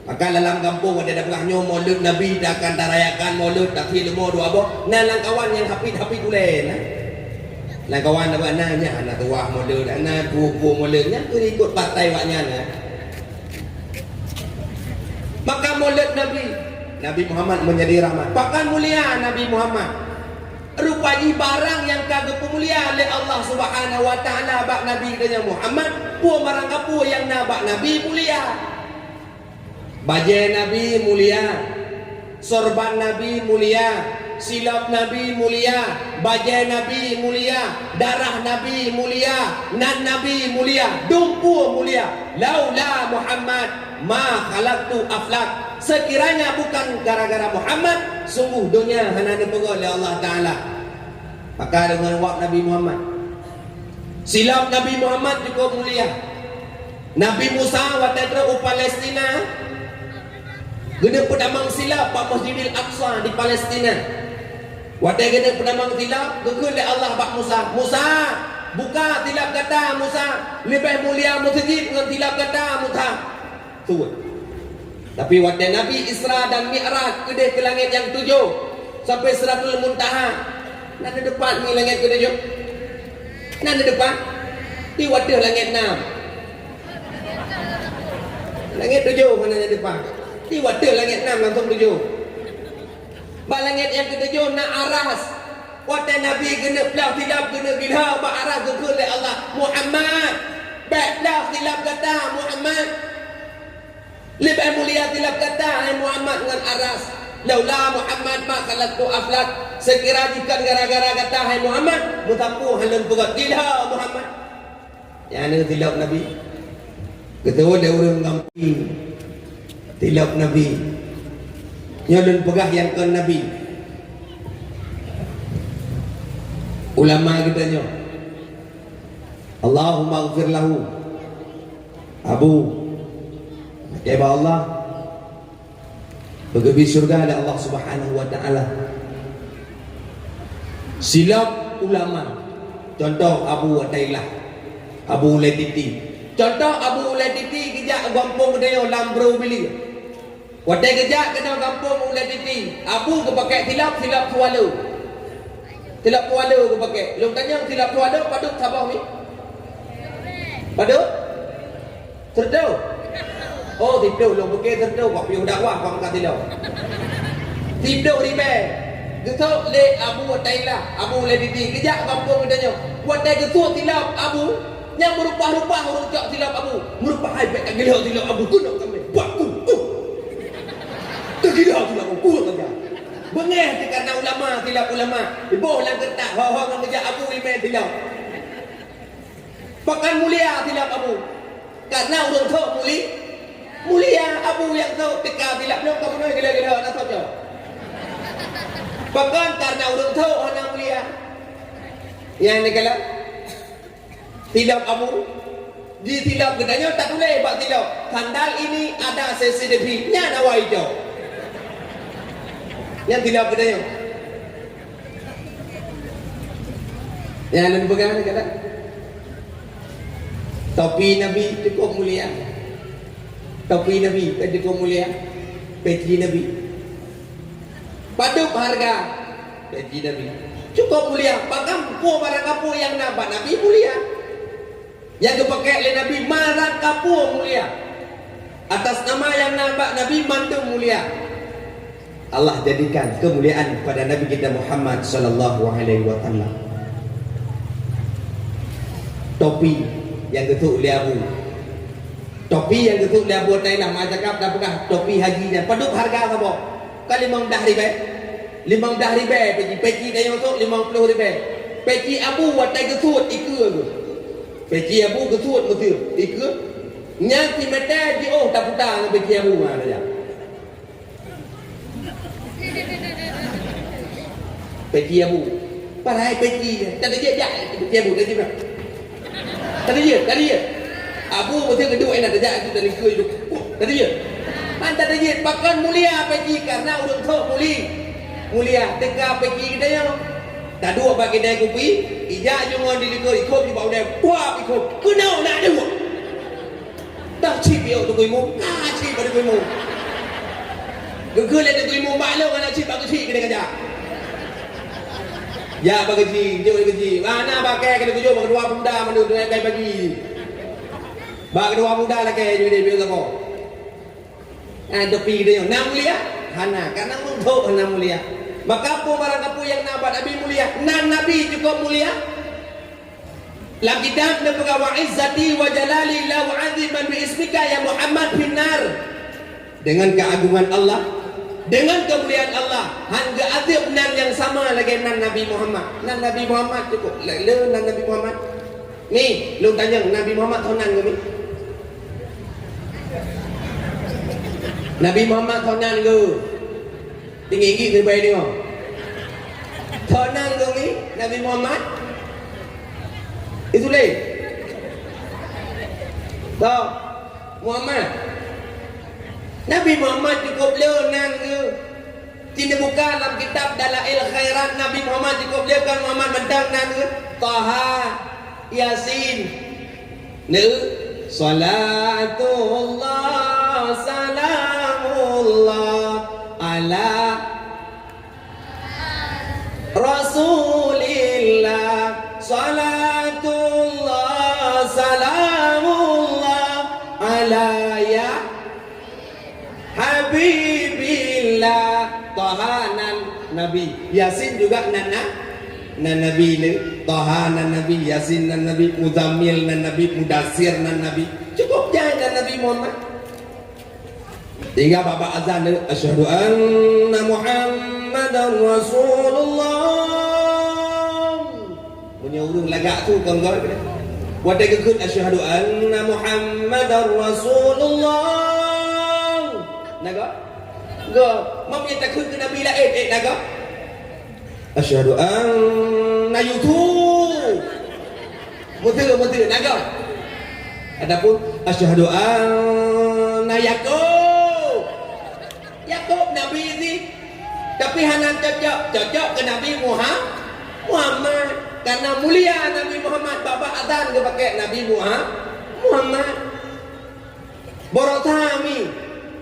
Maka dalam gampông ada peugah nyoe Maulud Nabi, ta akan tarayakan Maulud, tapi leumo dua boh. Na lam kawan nyang hafid-hafid ulèe na. Lam kawan na, na nyan, na tuah Maulud, na tuah-tuah Maulud, nyan ikut partai awaknyan, na. Maka Maulud Nabi, Nabi Muhammad menjadi rahmat. Pakon mulia Nabi Muhammad? Rupa jih barang nyang ka geupeumulia lé Allah Subhanahu wa Taala bak Nabi geutanyoe Muhammad, peue barang kapeue nyang na bak Nabi mulia. Bajée Nabi mulia, sorban Nabi mulia, silop Nabi mulia, bajée Nabi mulia, darah Nabi mulia, nan Nabi mulia, dumpeue mulia. Laula Muhammad ma khalaqtu aflak. Sekiranya bukan gara-gara Muhammad, sungguh donya hana neupeugöt lé Allah Taala. Maka deungon wab Nabi Muhammad. Silop Nabi Muhammad cukup mulia. Nabi Musa watée trok u Palestina, geuneuk peutamong silop bak Masjidil Aqsa di Palestina. Watée geuneuk peutamong silop, geukheun lé Allah bak Musa, "Musa, buka silop gata, Musa. Leubeh mulia meuseujid ngon silop gata, Musa." Tuh. Tapi watée Nabi Isra dan Mi'raj keudeh keu langét nyang tujoh sampai Sidratul Muntaha, na neudepak mi langét keutujoh? Na neudepak? Di watée langét nam. Langét tujoh hana neudepak. Di watée langét nam langsung tujoh. Bak langét nyang keutujoh na aras. Watée Nabi geuneuk plah silop geuneuk gila bak aras geukheun lé Allah, "Muhammad, bék plah silop gata, Muhammad." Leubeh mulia silop gata, hai Muhammad, ngon aras. Laula Muhammad ma khalaqtu aflak. Sekira jikon gara-gara gata, hai Muhammad, meusapeue han lôn peugöt. Gila Muhammad. Nyan silop Nabi. Geuteuôt lé ureuëng gampông silop Nabi. Nyoe lôn peugah nyang kon Nabi. Ulama geutanyoe. Allahumma ighfir lahu. Abu, keu Allah, beugeubri syeuruga lé Allah Subhanahu wa Taala. Silop ulama, contoh Abu Atailah, Abu Ulaiditi. Contoh Abu Ulaiditi geujak u gampông geutanyoe lam Bro Bili. Watée geujak keunoe gampông Ulaiditi, Abu geupaké silop, silop Swallow. Silop Swallow geupaké. Lôn tanyong silop Swallow padub saboh mi? Padub? Sireutoh? Oh, sireutoh, lôn pike sireutoh, kok piôh dakwah, kok ka silop. Sireutoh ribée. Geusok lé Abu Atailah, Abu Ulaiditi, geujak gampông geutanyoe. Watée geusuet silop Abu, nyang meurupah-rupah ureuëng cok silop Abu. Meurupah hai bék ka gila silop Abu, keunoe kamoe. Buat ku, ku. Ka gila silop Abu, ku ka. Beungéh teuh kareuna ulama, silop ulama. Iboh lam keureutah, ho-ho ngon geujak Abu imé silop. Pakon mulia silop Abu? Kareuna ureuëng thok muli, mulia Abu nyang thok teuka silop nyoe ka bunoe gila-gila na thok nyoe. Pakon kareuna ureuëng thok hana mulia. Nyang neukalon silop Abu, di silop geutanyoe tatuléh bak silop, "Sandal ini ada C C T V." Nyan awai icok. Nyan silop geutanyoe. Nyang lôn peugah ni kata, topi Nabi cukup mulia. Topi Nabi kan cukup mulia. Peci Nabi. Padub harga peci Nabi. Cukup mulia. Pakon peue barang kapeue nyang na bak Nabi mulia. Nyang geupakék lé Nabi barang kapeue mulia. Atas nama nyang na bak Nabi mandum mulia. Allah jadikan kemuliaan kepada Nabi kita Muhammad sallallahu alaihi wasallam. Topi nyang geusok lé Abu. Topi nyang geusok lé Abu Thailah, meucakap dah peugah topi haji nyan. Padub harga saboh? Ka limong blah ribée. Limong blah ribée peci, peci tanyoe sok limong ploh ribée. Peci Abu watée geusuet ikeue geuh. Peci Abu geusuet meuseu ikeue. Nyan simeter jiôh taputa ngon peci Abu, ha, saja. Peci Abu. Parai peci, tadi jeuet jak peci Abu, tadi jeuet. Tadi jeuet, tadi jeuet. Abu mesti geuduek inan tajak itu tadi keu itu. Tadi jeuet. Man tadi jeuet, pakon mulia peci kareuna ureuëng thok muli. Mulia teuka peci geutanyoe. Taduek bak keude kupi, ijak jungôn di likot ikop di bak udeb. Puap ikop. Keunoe nak duek. Dah cit piôh Teungku Imum, ka cit bak Teungku Imum. Geukheun lé Teungku Imum, "Bak lôn hana cit bak keuchik keuneuk jak." Jak bak keuchik, jok lé keuchik. Hana bak kée keuneuk geujok bak keudua pemuda mandum, tu kai bagi. Bak keudua pemuda lakée jok lé piôh saboh. Ah, topi geutanyoe. Na mulia? Hana, karena meuthok hana mulia. Maka peue barang kapeue nyang na bak Nabi mulia? Nan Nabi cukup mulia. Lam kitab neupeugah, "Wa izzati wa jalali la u'adziban bi ismika ya Muhammad finnar." Dengan keagungan Allah, dengan kemuliaan Allah, han geuazab nan nyang sama lagèe nan Nabi Muhammad. Nan Nabi Muhammad cukup. Le, le nan Nabi Muhammad. Mi, lôn tanyong, Nabi Muhammad soe nan geuh, mi? Nabi Muhammad soe nan geuh? Tinggi-tinggi keubai deungoe. Soe nan geuh, mi? Nabi Muhammad? Itu lé. Soe? Muhammad. Nabi Muhammad cukup le nan geuh. Ci neubuka lam kitab Dalail Khairat, Nabi Muhammad cukup le, kon Muhammad mantong nan geuh. Taha, Yasin. Neu, salatullah, salamullah, ala Rasulillah, salatullah, salamullah, ala ya Habibillah. Taha nan Nabi. Yasin juga nan na-, nan Nabi ni. Taha nan Nabi, Yasin nan Nabi, Muzammil nan Nabi, Mudassir nan Nabi. Cukup jai nan Nabi Muhammad. Tinggai babah azan tu, "Asyhadu anna Muhammadar Rasulullah." Meunyoe ureueng lagak tu kon gol. Watèe geukheun, "Asyhadu anna Muhammadar Rasulullah." Na gol? Gol. Meunyoe takheun keu nabi laén, eh, na gol? Asyhadu anna Yusuf. Beutôi, beutôi, na gol? Ataupun asyhadu anna Yakub. Yakub nabi sih. Tapi hana cocok, cocok keu Nabi Muha-, Muhammad. Karena mulia Nabi Muhammad, babah azan geupakè Nabi Muha-, Muhammad. Baroesa mi,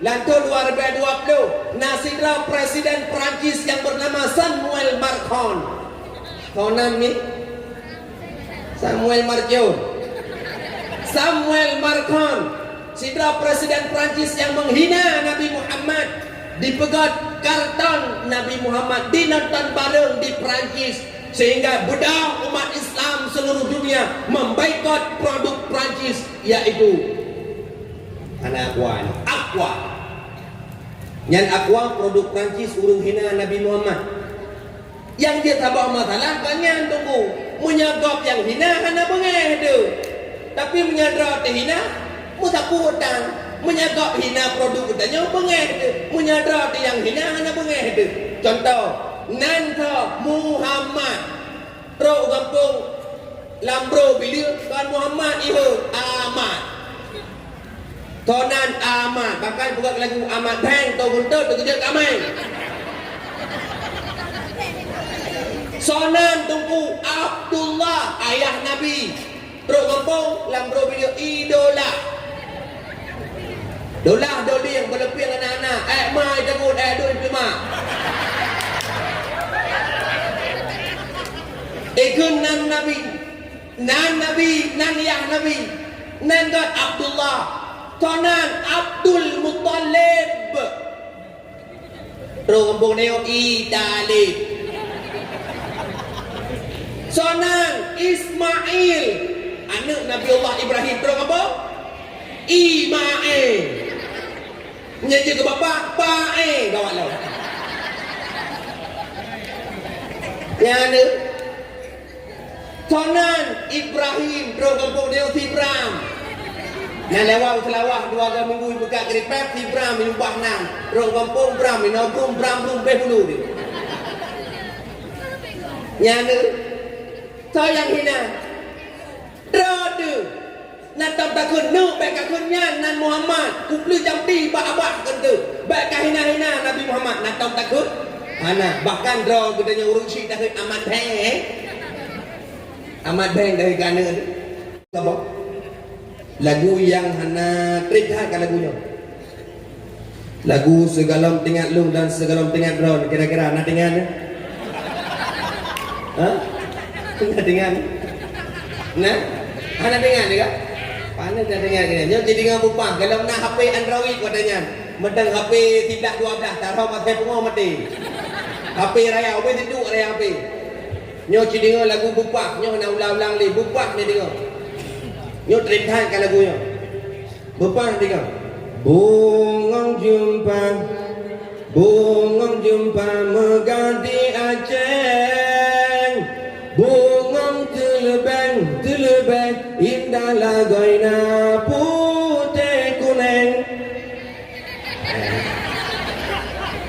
lam thôn dua ribu dua puluh, na sidroe presiden Perancis nyang bernama Samuel Macron. Soe nan mi? Samuel Macron. Samuel Macron, sidroe presiden Perancis nyang menghina Nabi Muhammad, dipeugöt karton Nabi Muhammad, dinonton bareng di Perancis, sehingga beudôh umat Islam seluruh dunia memboikot produk Perancis, yaitu Hana Aqua nyoe. Aqua. Nyan Aqua produk Perancis ureueng hina Nabi Muhammad. Nyang jeuet saboh masalah kon nyan, Teungku. Meunyoe gob nyang hina hana beungéh teuh. Tapi meunyoe droe teuh hina, meusapeue utang. Meunyoe gob hina produk geutanyoe beungéh teuh. Meunyoe droe teuh nyang hina hana beungéh teuh. Contoh, nan soe Muhammad. Trok u gampông lam bro bileue kon Muhammad, ihô Amat. Soe nan Amat, bahkan peugah lagu Amat Bheng, to guntot teukeujot kamai. Soe nan Teungku Abdullah, ayah Nabi. Trok gampông lam bro bileue idola. Dolah dodeng beuleupie ngon aneuk-aneuk, ék ma itagun, ék duek ipeuleumah. Ikheun nan Nabi, nan Nabi, nan yah Nabi, nan gét Abdullah, soe nan Abdul Muttalib. Trok gampông nyoe Italib. Soe nan Ismail, aneuk Nabi Allah Ibrahim, trok gampông Imail. Nyan jeuet keu bapak, Bae, gawat lom. Nyan aneuk. Soe nan Ibrahim, trok gampông nyoe Sibram. Nyan lewat Seulawah dua ga minggu ibuka keuripép Sibram, iubah nan. Trok gampông Bram, inoe Brum, Bram, Brum, beh bulu dia. Nyan aneuk. Soe nyang hina? Droe teuh. Na tom takheun, neuk bèk kakheun nyan nan Muhammad, kupleuh jampi bak abah keunteu. Bèk kahina-hina Nabi Muhammad, na tom takheun. Hana, bahkan droe geutanyoe ureueng syiek takheun Amat Bheng. Amat Bheng dari kana. Apa? Lagu nyang hana trép that ka lagu nyoe. Lagu Sigohlom Teuingat Lôn dan Sigohlom Teuingat Droe, kira-kira na teuingat? Ha? Na teuingat? Na? Hana teuingat juga? Pane na teuingat kira. Nyoe jadi dengan bupah, kalau na H P Android pada nyan. Mantong H P siblah dua blah, taroh maté pungo maté. H P raya, ubé tiduek raya H P. Nyoe ci deungoe lagu Beupah, nyoe na ulang-ulang lé Beupah ni deungoe. Nyoe trend that ka lagu nyoe. Beupah deungoe. Bungong jeumpa, bungong jeumpa meugah di Aceh. Bungong teuleubeng, teuleubeng indah lagoina putéh kuneng.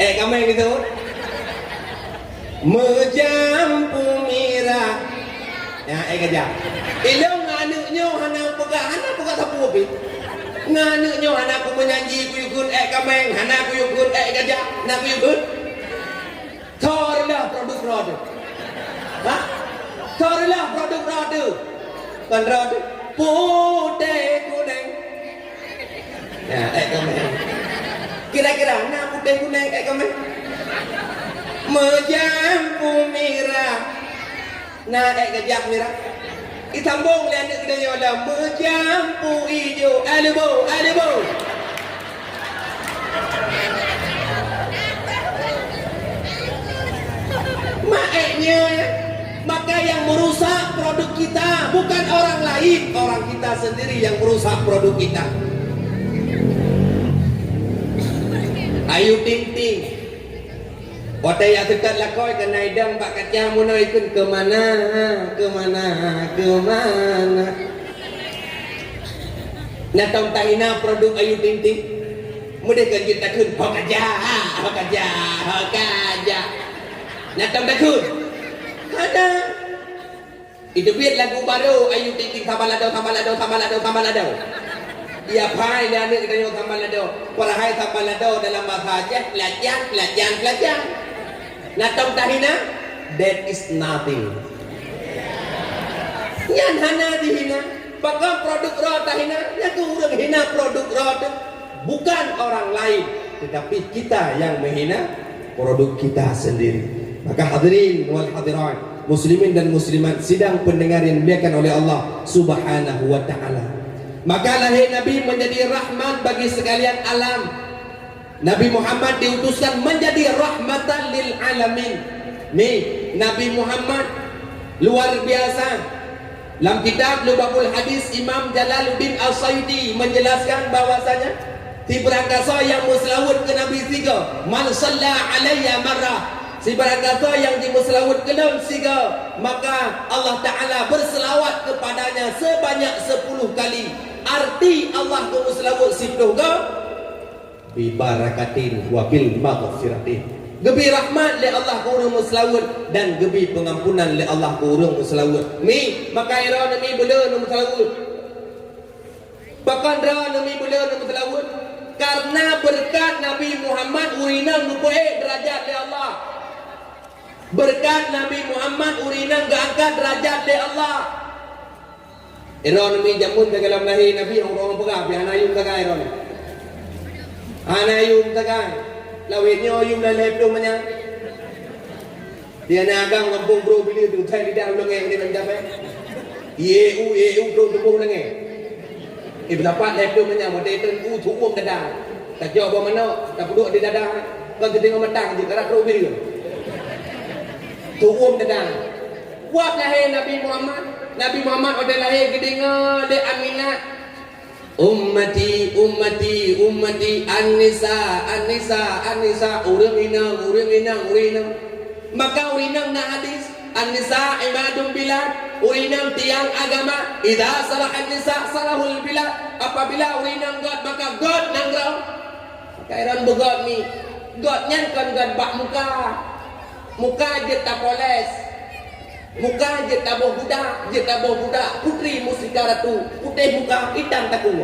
Eh, kameng itu. Meujampu mirah. Ya, eh, gajah. Ilong ngon aneuk nyoe hana peugah, hana peugah sapeue pih. Ngon aneuk nyoe hana ku meunyanyi, ku yue kheun, eh, kameng, hana ku yue kheun, eh, gajah, hana ku yue kheun. Thor lah produk droe teuh. Ha? Thor lah produk droe teuh. Kon droe teuh. Putéh kuneng. Ya, eh, kameng. Kira-kira na putéh kuneng, eh, kameng? Meujampu mirah. Na, eh, gajah mirah. Itambong lé aneuk geutanyoe lom, meujampu ijo. Aleubo, aleubo. Maék nyoe, maka yang merusak produk kita bukan orang lain, orang kita sendiri yang merusak produk kita. Ayu Ting Ting. Watée jak seutôt lakoe keunan idong bak kaca meunoe ikheun, "Keumana, keumana, keumana?" Nyan tom tahina produk Ayu Ting Ting. Meudeh ka jeuet takheun, "Ho kaja, ho kaja, ho kaja." Nyan tom takheun. Hana. Iteubiet lagu barô Ayu Ting Ting, sambal lado, sambal lado, sambal lado, sambal lado. Ia pai lé aneuk geutanyoe sambal lado. Padahai sambal lado dalam bahasa Aceh, pelacan, pelacan, pelacan. Na tom tahina, that is nothing. Nyan hana dihina. Pakon produk droe tahina, nyan keuh ureuëng hina produk droe teuh. Bukan orang lain, tetapi kita yang menghina produk kita sendiri. Maka hadirin wal hadirat, muslimin dan muslimat, sidang pendengar yang dimuliakan oleh Allah Subhanahu wa taala. Maka lahir Nabi menjadi rahmat bagi sekalian alam. Nabi Muhammad diutuskan menjadi rahmatan lil alamin. Nih, Nabi Muhammad luar biasa. Lam kitab Lubabul Hadis, Imam Jalaluddin As-Suyuti menjelaskan bahwasanya sibarang gasoe nyang meuseulaweuet keu Nabi sigoe, "Man shalla alayya marrah," sibarang gasoe nyang jimeuseulaweuet keu lôn sigoe, maka Allah Taala berselawat kepadanya sebanyak sepuluh kali. Arti Allah geumeuseulaweuet siplôh goe, "Bi barakatin wa bil maghfiratin." Geubri rahmat lé Allah keu ureuëng meuseulaweuet dan geubri peungampunan lé Allah keu ureuëng meuseulaweuet. Mi, maka droeneuh mi beu le neumeuseulaweuet. Pakon droeneuh mi beu le neumeuseulaweuet? Karena beureukat Nabi Muhammad ureuëng inong geupeuék deurajat lé Allah. Beureukat Nabi Muhammad ureuëng inong geuangkat deurajat lé Allah. Droeneuh mi jameun teugalam lahé Nabi, ureuëng peugah pih hana yum sagai droeneuh. Hana yum sagai. Lawét nyoe yum lhée plôh manyang. Di aneuk agam gampông Bro Billy tu, thai lidah ulangée ni ban capée. Ié u, ié u, trok tuboh ulangée. Eh, beulapat lhée plôh manyang, watée teun u, tuwom dada. Tajok boh manok, tapeuduek di dada. Kon teudeungoe matang jih, karak trok ubit. Tuwom dada. Wab lahé Nabi Muhammad. Nabi Muhammad watée lahé geudeungoe lé Aminah, "Ummati, ummati, ummati, an-nisa, an-nisa, an-nisa, ureuëng inong, ureuëng inong, ureuëng inong." Maka ureuëng inong na hadis, "An-nisa imadul bilad," ureuëng inong tiang agama, "Idza salahan nisa, salahul bilad," apabila ureuëng inong göt, maka göt nanggroe. Kairon beugöt mi. Göt nyan kon göt bak muka. Muka jeuet tapoles. Muka jeuet taboh budak, jeuet taboh budak. Putri Mustika Ratu, putéh muka, itam takue.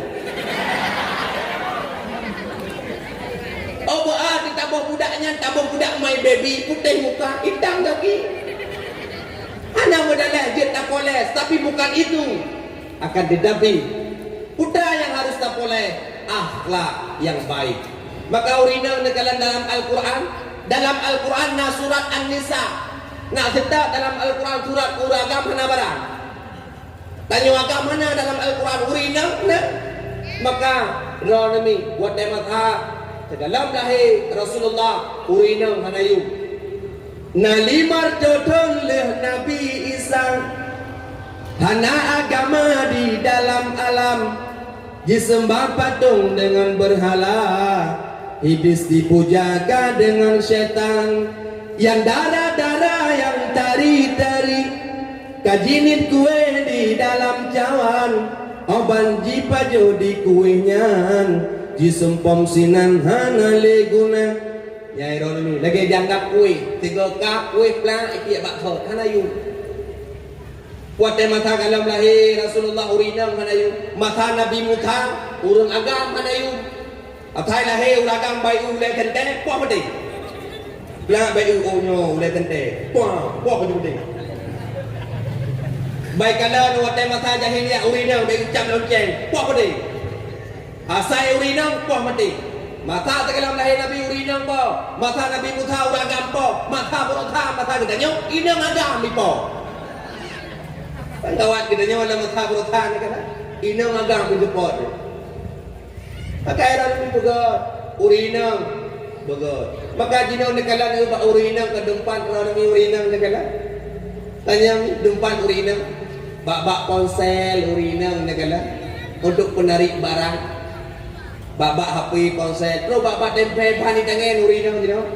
Oh, beuat taboh budak nyan, taboh budak my baby, putéh muka, itam gaki. Hana meudalah jeuet tapoles, tapi bukan itu. Akan tetapi, peue nyang harus tapoles, akhlak yang baik. Maka ureuëng inong neukalon dalam Al-Quran, dalam Al-Quran na surat An-Nisa. Na seutôt dalam Al-Quran surat keu ureuëng agam hana barang. Tanyoe agam hana dalam Al-Quran, ureuëng inong na. Maka droeneuh mi watée mazhab Sigohlom lahé Rasulullah, ureueng inong hana yum. Na limong reutôh thon lheueh Nabi Isa, hana agama di dalam alam, jiseumah patong deungon beurhala, Iblis dipuja ka deungon syaitan, nyang dara-dara nyang tari-tari. Ka jiniet kueh di dalam cawan, 'oh ban jipajoh di kueh nyan, jisumpom sinan hana lé guna. Nyang iroh nyoe lagèe jianggap kueh, sigoe kap kueh plak, itiek bak thot, hana yum. Watèe masa gohlom lahé Rasulullah, ureueng inong hana yum. Masa Nabi Musa, ureueng agam hana yum. Asai lahé ureueng agam bak ié ulèe teuntèe, poh maté. Blah bak ié, oh, nyoe ulèe teuntèe, poh, poh maté. Bak ikalon watèe masa jahiliyah, ureueng inong bak ié cam lonceng, poh maté. Asai ureueng inong, poh maté. Masa sigohlom lahé Nabi, ureueng inong poh. Masa Nabi Musa, ureueng agam poh. Masa beurôh that, masa geutanyoe, inong agam jipoh. Peugawat geutanyoe lam masa beurôh that nyan kan, inong agam jipoh. Maka droeneuh beugèt, ureueng inong beugèt. Maka jinoe neukalon bak ureueng inong, keu teumpat droeneuh ureueng inong neukalon. Tanyong teumpat ureueng inong, bak-bak ponsel ureueng inong neukalon, untuk peunariek barang. Bak-bak H P, ponsel, trôk bak-bak tempe ban di tangen ureueng inong jinoe.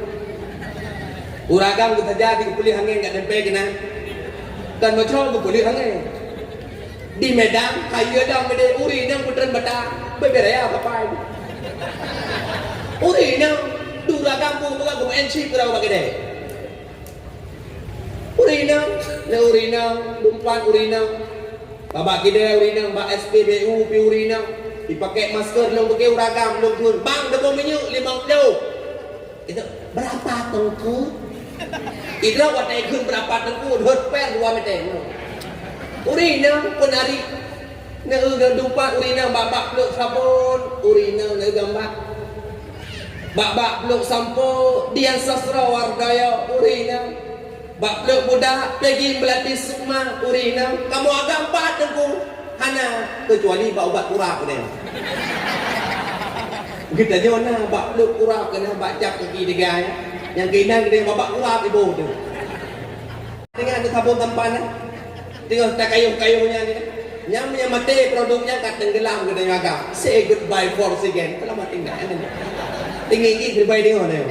Ureueng agam geusaja di geupeuleueh angèn, geutempe keunan. Kan meucroe geupeuleueh angèn. Di Medan, kayèe dong meudeh, ureueng inong peutreun bata, beubaih raya kapai. Ureueng inong, dum ureueng agam peue peugah geumaén chip keudroe bak keudè. Ureueng inong, na ureueng inong, teumpat ureueng inong. Bak keudè ureueng inong, bak S P B U pih ureueng inong. Jipakèk masker, lôn piké ureueng agam, lôn kheun, "Bang, dua boh minyeuk limong ploh." Itu, "Berapa, Teungku?" Idroe watèe kheun, "Berapa, Teungku?" Dua pèng dua mètè. Ureueng inong peunari. Neueu geudupat ureueng inong bak-bak pluek sabon, ureueng inong neueu gamba. Bak-bak pluek sampo, Dian Sastra Wardoyo, ureueng inong. Bak pluek budak, Peggy Melati Sukma, ureueng inong. Kamoe agam pat, Teungku? Hana, keucuali bak ubat kurap deh. Geutanyoe na bak pluek kurap, keunan bak cap kaki tiga, eh. Nyang keunan geutanyoe bak kurap iboh tu. Teuingat keu sabon tampan, eh? Teungoh takayôh-kayôh nyan, eh? Nyang meunyo maté produk nyan ka teunggeulam geutanyoe agam. Say goodbye for second. Kalau maté enggak, eh? Tinggi-tinggi terbaik tengok, eh?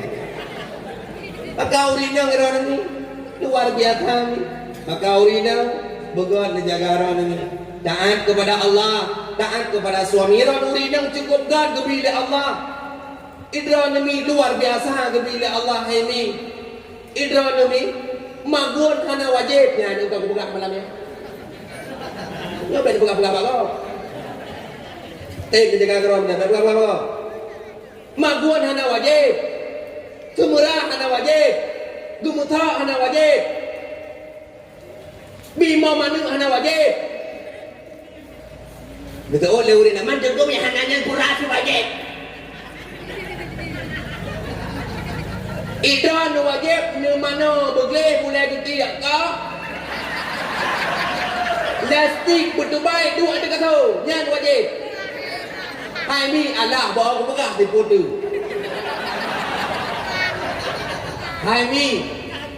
Maka ureueng inong droeneuh luar biasa ni. Maka ureueng inong beugèt neujaga droeneuh. Taat kepada Allah, taat kepada suami. Droeneuh ureueng inong cukup gèt geubri lé Allah. Idroeneuh mi luar biasa geubri lé Allah, hai mi. Idroeneuh mi, magun hana wajéb nyan, nyoe ka geupeugah malam nyoe. Nyoe bèk geupeugah-peugah bak gob. Eh, neujaga droeneuh, bèk geupeugah-peugah bak gob. Magun hana wajéb. Seumeurah hana wajéb. Geumeuthok hana wajéb. Bimoe manok hana wajéb. Beutôi lé ureueng nyan, man jeuet geuh hana nyan pura si wajéb. Idroeneuh wajéb neumanoe beugleh bulèe geutiek ka. Lastik beutubai duek ateueh kasô, nyan wajéb. Hai mi, alah, bah kupeugah sipeue teuh. Hai mi,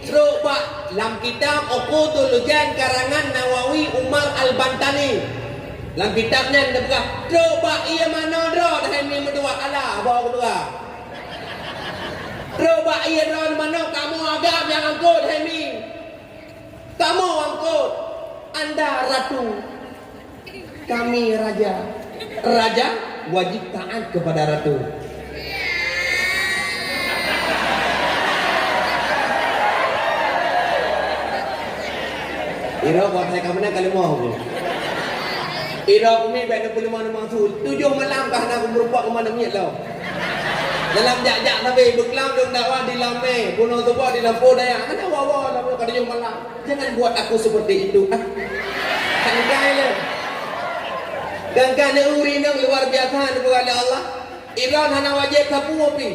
trok bak lam kitab Uqudul Lujan karangan Nawawi Umar Al-Bantani. Lam kitab nyan neupeugah, trok bak ié manoe droe hai mi meutuah, alah, bah kupeugah. Trok bak ié droe manoe kamoe agam nyang angkot hai mi. Kamoe angkot, anda ratu, kami raja. Raja wajib taat kepada ratu. Ira buat saya kamu nak kalimah aku. Ira kumi bèk na peulimah na maksud. Tujoh malam ka hana kumeurumpok keu manok miet lom. Dalam jak-jak sabe beuklam dong dakwah di Lamé, bunoe tuboh di Lampôh Dayah. Hana wawa lam ka tujoh malam. Jangan buat aku seperti itu. Ah. Sangkai lé. Gangka neu ureueng inong luar biasa neupeugah lé Allah. Idroen hana wajéb sapeue pih.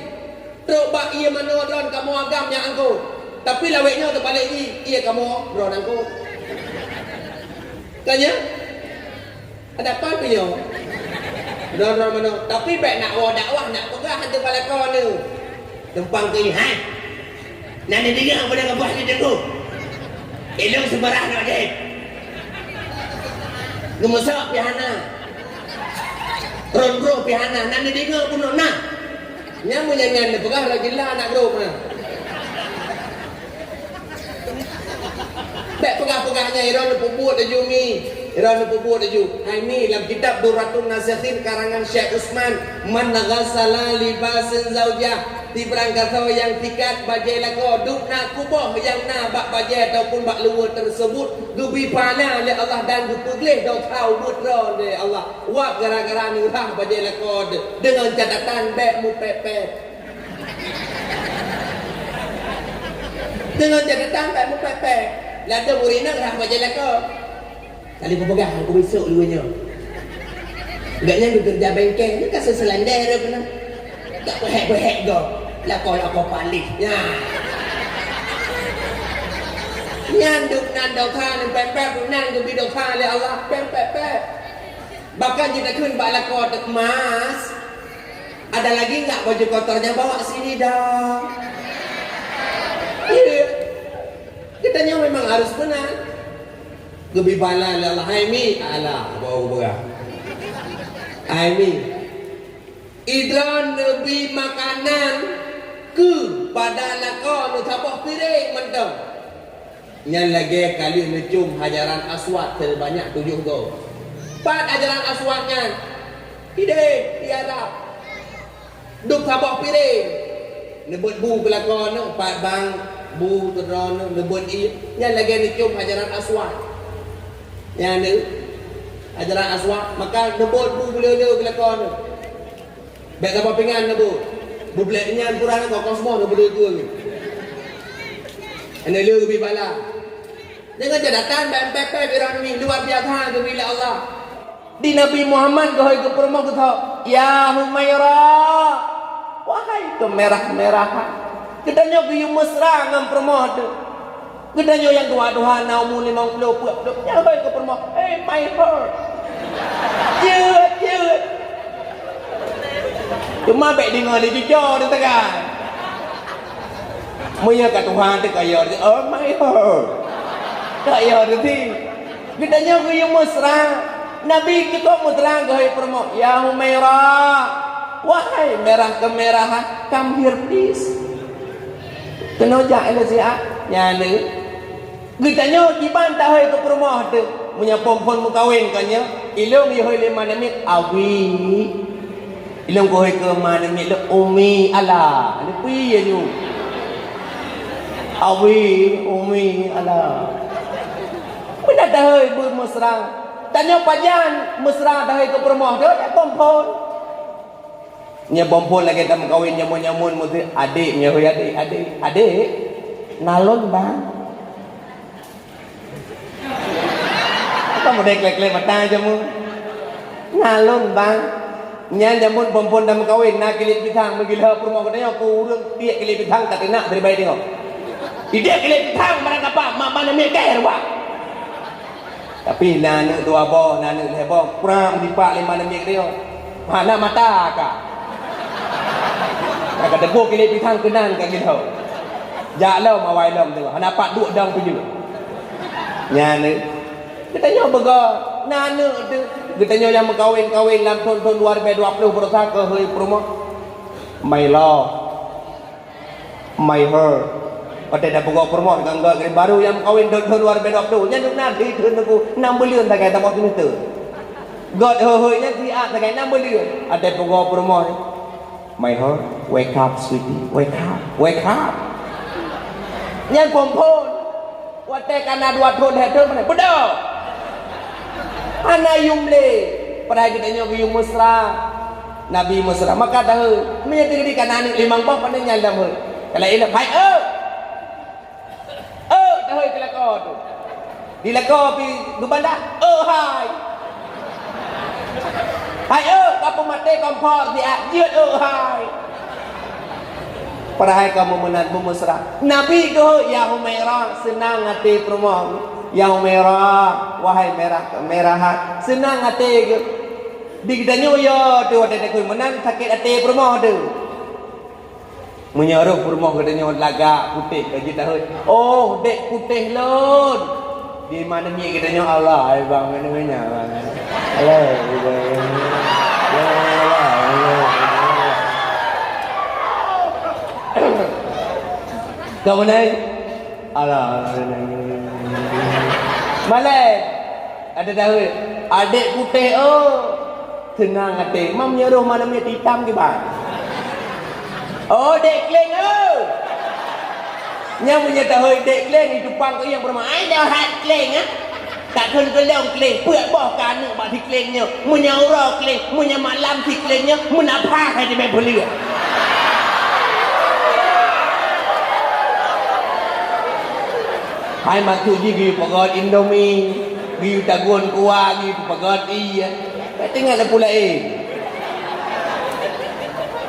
Trok bak ié manoe droen kamoe agam nyang angkot. Tapi lawét nyoe teubalek jih, ié kamoe droen angkot. Kan nyan? Ada apa tu nyoe? Droe-droe meunoe, tapi bèk nak woe dakwah, nak peugah hantu bak lakoe neuh. Tumpang keu hai. Nan neudeungoe peue nyang geupeugah di teungku. Ilong seubarah nak jép. Geumeusa pih hana. Ron-ron pih hana. Nan neudeungoe peunoh na. Nyan meunyan nyan neupeugah lagèe la anak grob na. Bèk peugah-peugah nyan, droeneuh peubuet laju mi. Droeneuh peubuet laju. Hai mi, lam kitab Durratun Nasikhin karangan Syekh Utsman, "Man ghasala libasa zaujah," sibarang gasoe nyang sikat bajèe lakoe, dum na kuboh nyang na bak bajèe ataupun bak luweue teuseubut, geubri pahala lé Allah dan geupeugleh dosa ubeut droe lé Allah. Wab gara-gara neurhah bajèe lakoe, deungon catatan bèk meupèt-pèt. Deungon catatan bèk meupèt-pèt. Ladôm ureueng inong rhah bajèe lakoe. Kali kupeugah, aku besok dua nyoe. Gobnyan geukeureuja bengkel, nyoe ka seuseulendé rot keunoe. Tak peuhék-peuhék gob. Lakoe-lakoe paléh. Nyan. Nyan dum nan dosa nyan pèt-pèt, dum nan geubri dosa lé Allah, pèt-pèt. Bahkan jih takheun bak lakoe teuk, "Mas, ada lagi nggak baju kotornya? Bawa sini dong." Iya. Geutanyoe memang harus meunan. Geubri bala lé Allah, "Hai mi, alah, bau beurah. Hai mi, idroe neubri makanan keu pada lakoe neusaboh piréng mantong." Nyan lagèe ka lheueh neucôm Hajaran Aswad seubanyak tujoh goe. Pat Hajaran Aswad nyan? Idéh, di Arab. Dum saboh piréng. Neubeuet bu keu lakoe neuh, pat bang, bu keu droeneuh, neubeuet ié. Nyan lagèe neucôm Hajaran Aswad. Nyan neuh, Hajaran Aswad, maka neubeuet bu beuleu-leu keu lakoe neuh. Bèk saboh pingan neubu. Beublek nyan kurang keu kosmos neubu dua. Hana lé geubri bala. Deungon catatan bèk pèpè iroh nami luar biasa geubri lé Allah. Di Nabi Muhammad geuhôi keu peurumoh geuthok, "Ya Humaira, wahai keumeurah-meurahan." Geutanyoe geuyue meusra ngon peurumoh teuh. Geutanyoe nyang tuha-tuha na umu limong ploh, peuet ploh, nyan hôi keu peurumoh, "Hey, my heart." Jeuet, jeuet. Cuma bèk deungoe lé cuco teuteugah. Meunyoe ka tuha teuh ka yo, "Oh, my heart." Ka yo teuti. Geutanyoe geuyue meusra. Nabi cukôp meusra geuhôi peurumoh, "Ya Humaira, wahai meurah keumeurahan, come here please." Keunoe jak ilèe siat, nyan lé. Geutanyoe kiban tahôi keu peurumoh teuh. Meunyoe phôn-phôn meukawen ka nyoe, ilong ihôi lé ma namiet, "Abi." Ilong kuhôi keu ma namiet lé, "Umi." Alah, leupie ya nyoe. "Abi, Umi." Alah. Meunan tahôi beumeusra. Tanyoe pajan meusra tahôi keu peurumoh teuh, ya phôn-phôn. Nyoe phôn-phôn lagèe tameukawen nyamun-nyamun, meusti adék, nyoe hôi adék, adék, adék. Nalôn, Bang. Apa model klek-klek mata jameun? Nalôn, Bang. Nyan jameun phôn-phôn tameukawen, na kilét pisang, meugila peurumoh geutanyoe, ku ureueng tiek kilét pisang, tak keunak, bri bai tengok. Tiek kilét pisang, barang apa, mak mana mikir, wah. Tapi na aneuk dua boh, na aneuk lhèe boh, prang jipak lé ma namiet teuh. Hana mata ka. Ka teupeu kilét pisang keunan ka geulo. Jak lom awai lom teuh, hana pat duek dong tujoh. Nyan lé. Geutanyoe beugöt, na aneuk teuh. Geutanyoe nyang meukawen-kawen lam thôn-thôn dua ribèe dua ploh, beurasa keuhôi peurumoh. My love. My heart. Watèe tapeugoe peurumoh, ngon gèt baru nyang meukawen thôn-thôn dua ribèe dua ploh. Nyan dum na di thôn Teungku, nam buleuen sagai tamong seumeuteu. Gèt hôi-hôi nyan siat sagai nam buleuen. Watèe peugoe peurumoh, "My heart, wake up, sweetie. Wake up, wake up." Nyan phôn-phôn. Watèe ka na dua thôn, lhèe thôn, beudôh. Hana yum lé. Padahai geutanyoe geuyum meusra. Nabi meusra. Maka tahôi, meunyoe teukeudi ka na aneuk limong boh, pandai nyan lom hôi. Kalau ilom, "Hai, eu!" "Eu!" Tahôi keu lakoe teuh. Di lakoe pih geubandah, "Eu, hai!" "Hai, eu!" Ka peumaté kompor siat, jeuet, "Eu, hai!" Padahai kamoe meunan beumeusra. Nabi geuhôi, "Ya Humaira, seunang até peurumoh." "Ya Humaira, wahai meurah, meurahan, seunang até geuh." Di geutanyoe yo teuh watèe takheun meunan sakét até peurumoh teuh. Meunyoe roh peurumoh geutanyoe lagak putéh ka jitahôi, "Oh, dek putéh lôn." Di mana miet geutanyoe, Allah, ai bang, mana banyak bang. Allah, Allah, Allah. Kau mana? Alah, alah, alah, alah. Malèe. Ada tahu, adek putéh, oh. Seunang até. Mam nyoe roh malam nyoe hitam kiban. Oh, dek kleng, oh. Nyang meunyoe tahu dek kleng, itu pang keu nyang peurumoh. Ai, dah hat kleng, ah. Tak kheun keu lôn kleng, peuet boh ka aneuk bak si kleng nyoe. Meunyoe uroe kleng, meunyoe malam si kleng nyoe, meunapah hai di mé peuleueh. Hai maksud jih geuyue peugöt Indomie, geuyue tagun kuah, geuyue peugöt ie. Tinggai lam peue laén.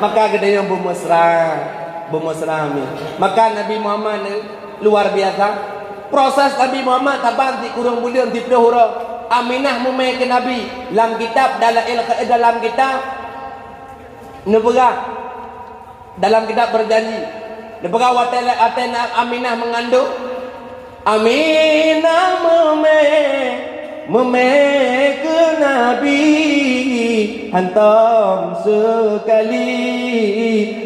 Maka geutanyoe beumesra, beumesra mi. Maka Nabi Muhammad ni luar biasa. Proses Nabi Muhammad saban sikureueng buleuen siplôh uroe. Aminah mumè keu Nabi. Lam kitab Dalail Khair, dalam kitab neupeugah, dalam kitab Berjanji, neupeugah watèe, watèe Aminah meungandong, Aminah mumè, mumè keu Nabi, hantom seukali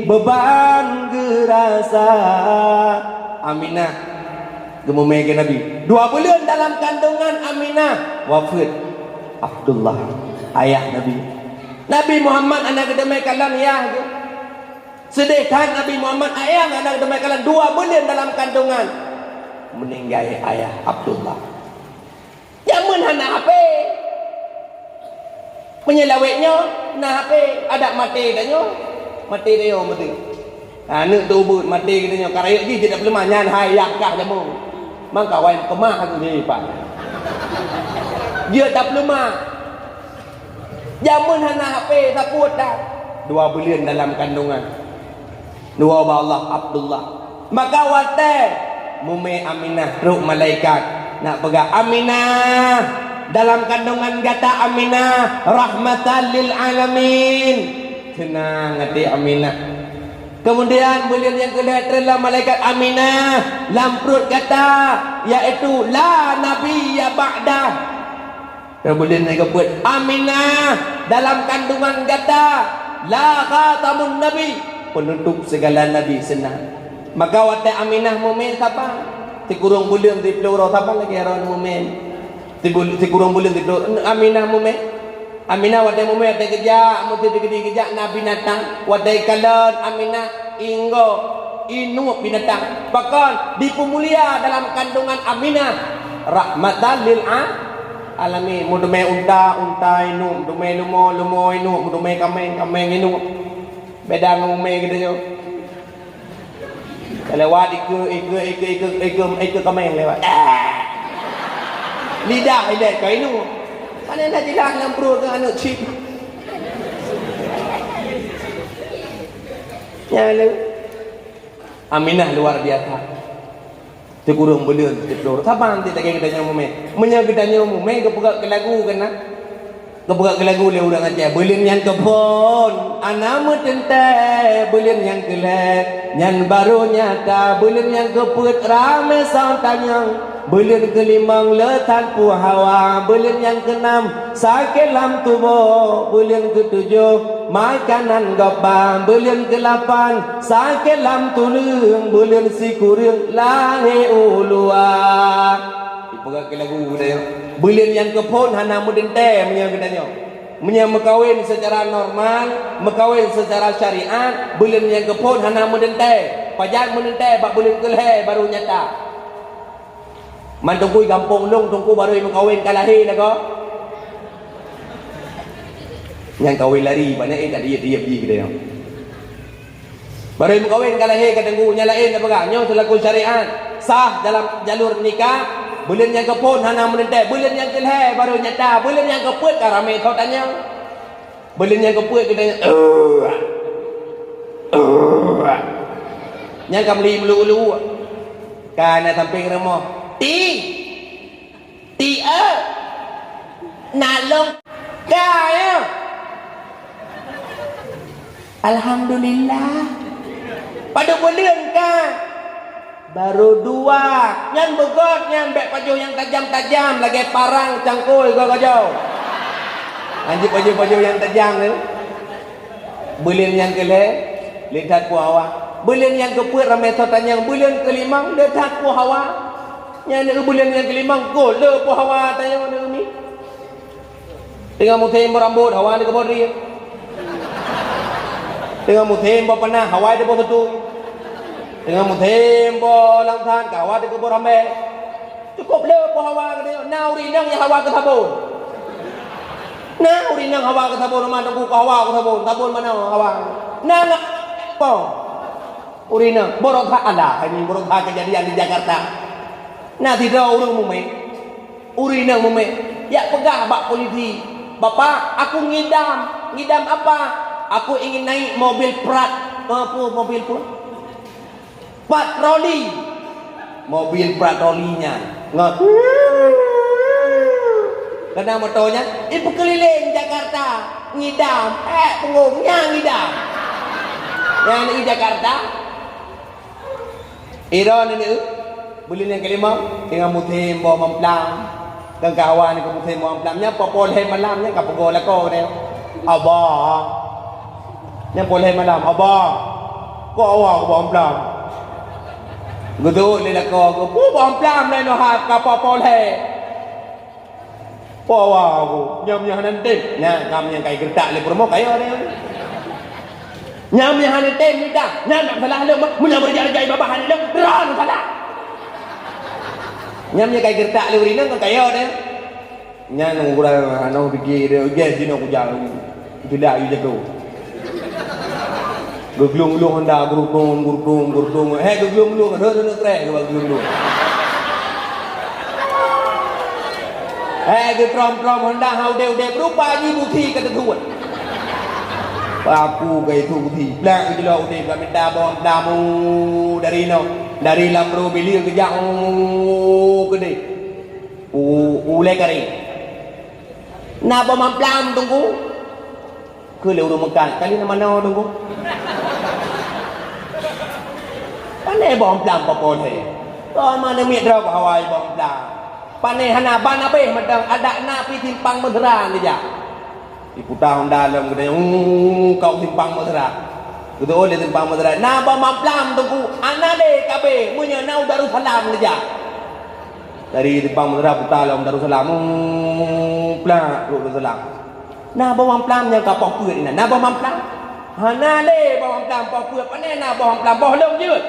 beuban geurasa. Aminah geumumè keu Nabi. Dua buleuen dalam kandongan Aminah, wafeuet Abdullah, ayah Nabi. Nabi Muhammad hana geuteumè kalon yah geuh. Seudeh that Nabi Muhammad ayah hana geuteumè kalon, dua buleuen dalam kandongan. Meuninggai ayah Abdullah. Jameun hana H P. Meunyoe lawét nyoe na H P, adak maté tanyoe. Maté tanyoe beutôi. Aneuk teuh ubit maté geutanyoe, ka rayeuk jih jeuet tapeuleumah, nyan hai nyang kah jameun. Mangka awai meukeumah aku jih, Pak. Jeuet tapeuleumah. Jameun hana H P, sapeue that. Dua buleuen dalam kandongan. Dua bak Allah, Abdullah. Maka watèe mumè Aminah, trok malaikat, nak peugah, "Aminah, dalam kandongan gata Aminah, rahmatan lil alamin." Seunang até Aminah. Kemudian buleuen nyang keulhèe treun lom malaikat, "Aminah, lam pruet gata, yaitu la nabiyya ba'dah." Buleuen nyang keupeuet, "Aminah, dalam kandongan gata, la khatamun nabi, penutup segala nabi." Seunang. Maka watèe Aminah mumè saban, sikureueng buleuen siplôh uroe saban lagèe droeneuh mumè. Sibul-, sikureueng buleuen siplôh, Aminah mumè. Aminah watèe mumè, watèe geujak, meusti geujak na binatang. Watèe kalon Aminah, inggo, inup binatang. Pakon dipeumulia dalam kandongan Aminah, rahmatan lil a-, alamin. Meuteumè unta, unta inup, meuteumè leumo, leumo inup, meuteumè kaméng, kaméng inup. Beda ngon mumè geutanyoe. Lewat ikeue, ikeue, ikeue, ikeue, ikeue, ikeue kaméng lewat. Ah! Lidah ilèe ka inup. Pane na jilah lam pruet keu aneuk cit. Nyan lé. Aminah luar biasa. Sikureueng buleuen siplôh. Saban sit lagèe geutanyoe mumè. Meunyoe geutanyoe mumè geupeugah keu lagu keunan. Geupeugah keu lagu lé ureueng Aceh, "Buleuen nyang keuphôn hana meuteuntèe, buleuen nyang keulhèe nyan barô nyata, buleuen nyang keupeuet ramè soe tanyong, buleuen keulimong le that peue hawa, buleuen nyang keunam sakét lam tuboh, buleuen keutujoh makanan gob ba, buleuen keulapan sakét lam tuleueng, buleuen sikureueng lahé u luwa." Ipeugah keu lagu geutanyoe. Buleuen nyang keuphôn hana meuteuntèe meunyoe geutanyoe. Meunyoe meukawen seucara normal, meukawen seucara syariat, buleuen nyang keuphôn hana meuteuntèe. Pajan meuteuntèe bak buleuen keulhèe barô nyata. Man teungku gampông lôn, teungku barô meukawen ka lahé lagoe. Nyang kawen lari, bak na éh ka diet-diet jih geutanyoe. Barô meukawen ka lahé ka teungku, nyang laén tapeugah, nyoe seulaku syariat, sah dalam jalur nikah, buleuen nyang keuphôn hana meuteuntèe, buleuen nyang keulhèe barô nyata, buleuen nyang keupeuet ka ramè soe tanyong. Buleuen nyang keupeuet geutanyong, "Uak. Uak." Nyang ka meuli meulu-ulu. Ka na sampéng rumoh. Ti. Ti, eh. Na lôn. Ka, ya. Alhamdulillah. Padub buleuen ka? Barô dua. Nyan beugöt nyan, bèk pajoh nyang tajam-tajam lagèe parang cangkôi goe-goe. Hanjeuet pajoh-pajoh nyang tajam tu. Buleuen nyang keulhèe, le that puih hawa. Buleuen nyang keupeuet ramè soe tanyong, buleuen keulimong le that puih hawa. Nyan buleuen nyang keulimong, goe le puih hawa tanyong neu mi. Teungoh musém boh rambôt, hawa neu keuboh drien. Teungoh musém boh peunah, hawa neu keuboh seutui. Teungoh musém boh langsat, ka hawa neu keuboh rambèe. Cukôp le puih hawa geutanyoe. Na ureueng inong nyang hawa keu sabon. Na ureueng inong hawa keu sabon, rumoh teungku keu hawa keu sabon. Sabon manoe hawa. Na, na, po. Ureueng inong, baroesa Allah, hai nyoe baroesa keujadian di Jakarta. Na sidroe ureueng mumet. Ureueng inong mumet, jak peugah bak polisi, "Bapak, aku ngidam." "Ngidam apa?" "Aku ingin naik mobil prat." "Apa mobil prat?" "Patroli." Mobil patroli nyan ngon keunan moto nyan, ipeukeulileng Jakarta ngidam, eh, punggong nyan ngidam. Nyan di Jakarta. Iro neuneu, buleuen nyang keulimong, teungoh musém boh mamplam. Kan ka hawa neu keu musém boh mamplam, nyan poh lhèe malam nyan ka peugoe lakoe nyan. Abang. Nyan poh lhèe malam, "Abang, kok hawa keu boh mamplam?" Geuduek lé lakoe geuh, "Peue boh mamplam laén nyoe hab ka poh lhèe?" "Peue hawa keu, nyan meunyo hana neutem." Nyan, ka meunyo ka igeureutak lé peurumoh, ka yo deh. "Nyan meunyo hana neutem, nyan, nyan na salah lôn, meunyo beureuja-reja babah hana lôn, droeneuh salah." Nyan meunyo ka igeureutak lé ureueng inong, ka yo deh. Nyan ureueng hana pike deh, ges jinoe kujak, teulah aju jago. Geuglong-glong honda, gurdong, gurdong, gurdong. Hei, geuglong-glong, rhot, rhot, rhot, geuglong-glong. Hei, geutrom-trom honda, ha udeb-udeb, rupa jih buti ka teutuet. Paku ka itu buti. Plak geujeulok udeb, ka mita bawang pelamu dari inoe, dari Lamro Bili geujak, oh, keudeh. U, ulèe kareng. Na boh mamplam, Teungku? Kheun lé ureueng meukat, kali na manoe, Teungku? Pané boh mamplam poh-poh lhèe. Boh mamplam miet droe keu hawa boh mamplam. Pané hana ban abéh mantong, adak na pih Simpang Mesra neujak. Iputa honda lom geutanyoe, "Uu, ka u Simpang Mesra." Geuduek lé Simpang Mesra. Na boh mamplam, Teungku, hana lé kabéh, meunyoe na u Darussalam neujak. Dari Simpang Mesra puta lom Darussalam, uu, plak, trok Darussalam. Na boh mamplam nyang ka poh peuet inan. Na boh mamplam? Hana lé boh mamplam poh peuet. Pané na boh mamplam boh lom jeuet.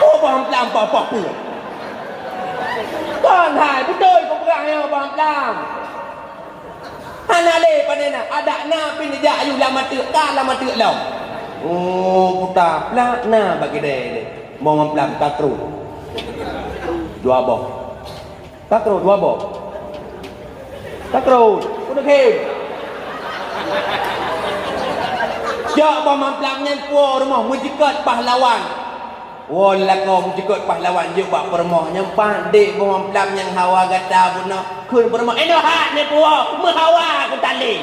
Oh, boh mamplam poh, poh peuet. Kon hai, beutôi kupeugah nyoe boh mamplam. Hana lé pané na, adak na pih neujak ayue lam ateueh, ka lam ateueh lom. Oh, puta plak na bak kidai lé. Boh mamplam ka trok. Dua boh. Ka trok dua boh. Ka trok. Udah khem. Jak boh mamplam nyan puwoe rumoh meujeukot pahlawan. Woe lakoe meujeukot pahlawan jeuet bak peurumoh nyan, "Pak, dek boh mamplam nyang hawa gata bunoe." Kheun peurumoh, "Inoe hat neupuwoe, meuhawa kutalé."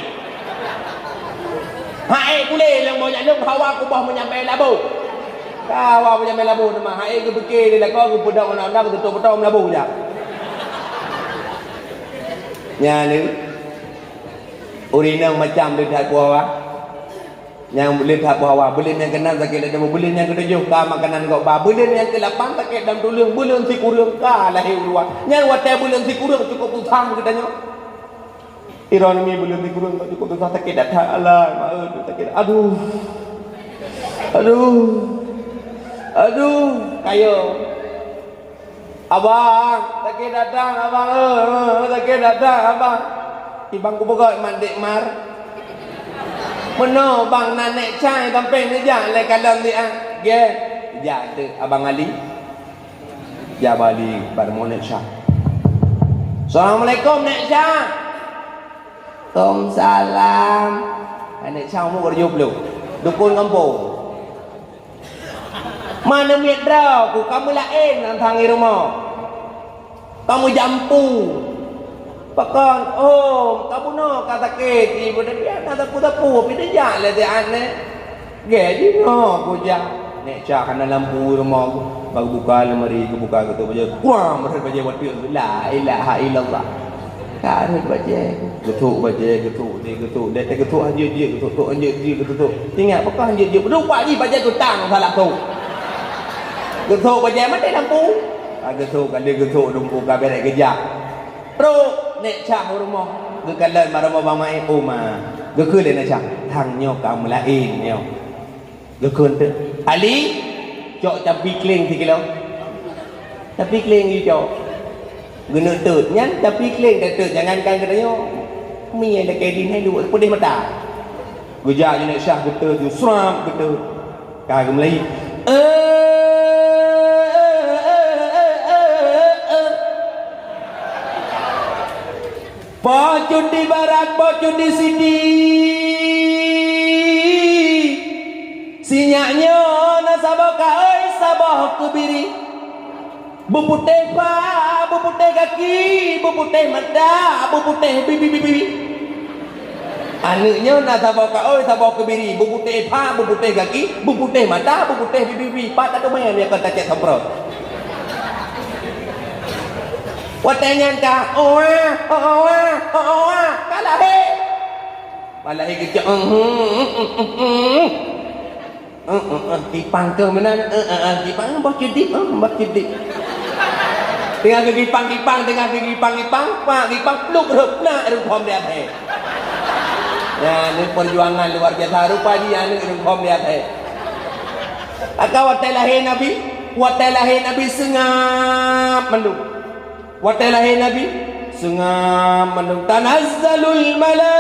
Hai puléh lôn boh nyan lôn hawa kuboh meunyampai laboh. Ka hawa meunyampai laboh teuma, hai geupike lé lakoe geupeudong undang-undang geututôp beutôi meulaboh jak. Nyan lé. Ureueng inong macam le that puwoe. Nyang buleuen that puwoe, buleuen nyang keunan sakét lam teumé, buleuen nyang keutujôh ka makanan gok ba, buleuen nyang keulapan sakét lam tuleueng, buleuen sikureueng ka lahé uluwa. Nyan watèe buleuen sikureueng cukôp susah geutanyoe. Iroh nami buleuen sikureueng ka cukôp susah, sakét that-that, alah, ma-, sakét. Aduh. Aduh. Aduh, kayo. Abang, sakét that-that, abang, eh, sakét that-that, abang. Ibang kupeugah mandék mar. Meunoe bang na nèk cai sampéng neujak lé kalon siat. Gèt, jak teuk Abang Ali. Jak Abang Ali bak rumoh nèk cai. "Assalamualaikum, nèk cai." "Waalaikumsalam." Nèk cai umur tujoh ploh. Dukon gampông. Mana miet droe ku, kamoe laén antang i rumoh. Kamoe jampu. Pakon, oh, ka bunoe ka sakét, ibu dah biasa sapu-sapu, tapi dah jak lé siat neh. Gét jinoe kujak. Nek Syah hana lampu rumoh ku. Bak buka lemari, geubuka, geutok bajèe. Kuang, rhot bajèe bateuk. La ilaha illallah. Ka rhot bajèe. Geutok bajèe, geutok lé, geutok lé. Teuh geutok hanjeuet-jeuet, geutok, tok hanjeuet-jeuet, geutok, tok. Ingat, pakon hanjeuet-jeuet. Rupa jih bajèe geutang salah tu. Geutok bajèe, maté lampu. Ka geutok, ka lheueh geutok, lampu ka bèrèh geujak. Trok Nek Syah u rumoh, geukalon bak rumoh Bang Maé, "Oma." Geukheun lé Nek Syah, "Thang nyoe ka meulaén nyoe." Geukheun teuk, "Ali, cok capi kléng sikilo." Capi kléng jicok. Geuneuk teut, nyan capi kléng teut, jangankan geutanyoe. Mie lakèe di hai duek, peudeh mata. Geujak nyoe Nek Syah geuteut, srap geuteut. Ka geumeulayi. Poh Cut di Barat, Poh Cut di Siti. Sinyak nyoe na saboh kaôi, saboh keubiri. Beuputéh pha, beuputéh gaki, beuputéh mata, beuputéh bibi-bibi. Aneuk nyoe na saboh kaôi, saboh keubiri, beuputéh pha, beuputéh gaki, beuputéh mata, beuputéh bibi-bibi. Pat tateumé nyang kon tacét samprot. Watèe nyan ka, owa, owa, owa, ka lahé. Ka lahé geucok, Kipang keuh meunan, eh, eh, eh, kipang, boh cedip, eh, boh cedip. Teungoh geukipang-kipang, teungoh geukipang-kipang, pak kipang plup rhot na ureueng phom di athèe. Nyan, ni perjuangan luar biasa. Rupa jih aneuk ureueng phom di athèe. Maka watèe lahé Nabi, watèe lahé Nabi seungab mandum. Watèe lahé Nabi, seungab mandum, tanazzalul malaikatu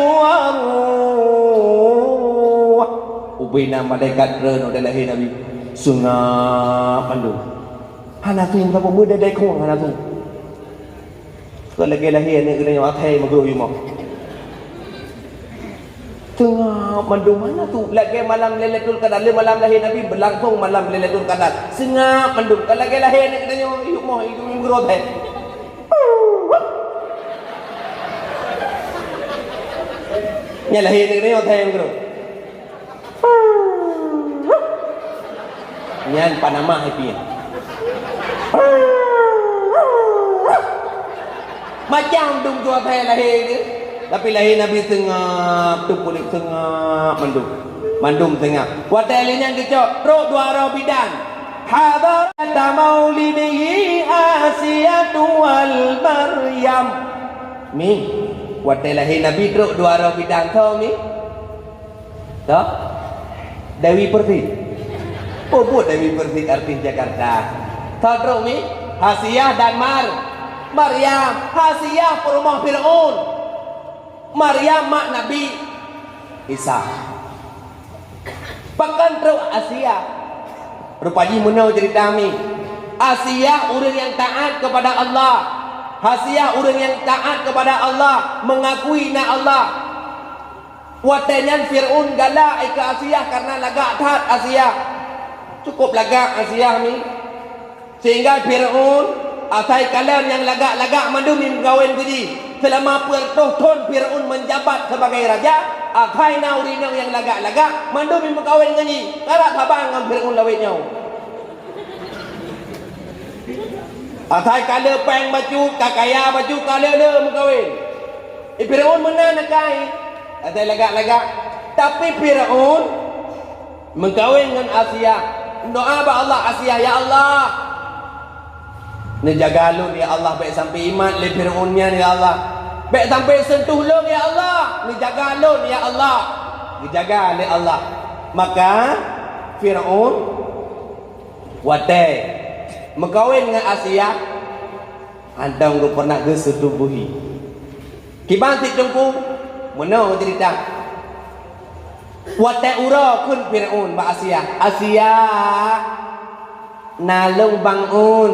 war-ruh. Ubena malaikat treun watèe lahé Nabi, seungab mandum. Hana su, sapeue meudedek kong hana su. Kon lagèe lahé aneuk geutanyoe athèe meugroh yumoh. Seungab mandum hana su, lagèe malam Lailatul Qadar, lé malam lahé Nabi beulangsong malam Lailatul Qadar. Seungab mandum, ka lagèe lahé aneuk geutanyoe, yumoh, yumoh meugroh athèe. Nyan lahé aneuk geutanyoe athèe meugroh. Nyan panama hai pieng. Macam dum tu athèe lahé geuh. Tapi lahé Nabi seungab, tu kulét seungab mandum. Mandum seungab. Watèe lheueh nyan geucok, trok dua droe bidan. Hadarata maulidihi Asiyatu wal Maryam. Mi, watèe lahé Nabi trok dua droe bidan tho mi. Toh? Dewi Persik. Oh, buet Dewi Persik artis Jakarta. Toh trok mi? Hasiah dan Mar-, Maryam. Hasiah peurumoh Fir'aun. Maryam mak Nabi Isa. Pakon trok Asiah? Rupa jih meunoe ceurita mi. Asiah ureueng nyang taat keupada Allah. Hasiah ureueng nyang taat keupada Allah, meungakui na Allah. Watèe nyan Fir'aun galak keu Asiah kareuna lagak that Asiah. Cukup lagak Asiah mi. Sehingga Fir'aun asai kalon nyang lagak-lagak mandum jimeukawen keu jih. Seulama peuet reutôh thon Fir'aun meujabat sebagai raja, asai na ureueng inong nyang lagak-lagak mandum jimeukawen ngon jih. Karab saban ngon Fir'aun lawét nyoe. Asai ka le péng bacut, ka kaya bacut, ka le-le meukawen. Eh, Fir'aun meunan akai, asai lagak-lagak. Tapi Fir'aun meukawen ngon Asiah. Doa bak Allah, Asiah, "Ya Allah, neujaga lôn, ya Allah, bèk sampai imat lé Fir'aun nyan, ya Allah. Bèk sampai seuntuh lôn, ya Allah. Neujaga lôn, ya Allah." Geujaga lé Allah. Maka Fir'aun watèe meukawen ngon Asiah, hántom geupeureunah geusetubuhi. Kiban cit Teungku, meunoe ceurita. Watèe uroe kheun Fir'aun bak Asiah, "Asiah, na lôn bangun.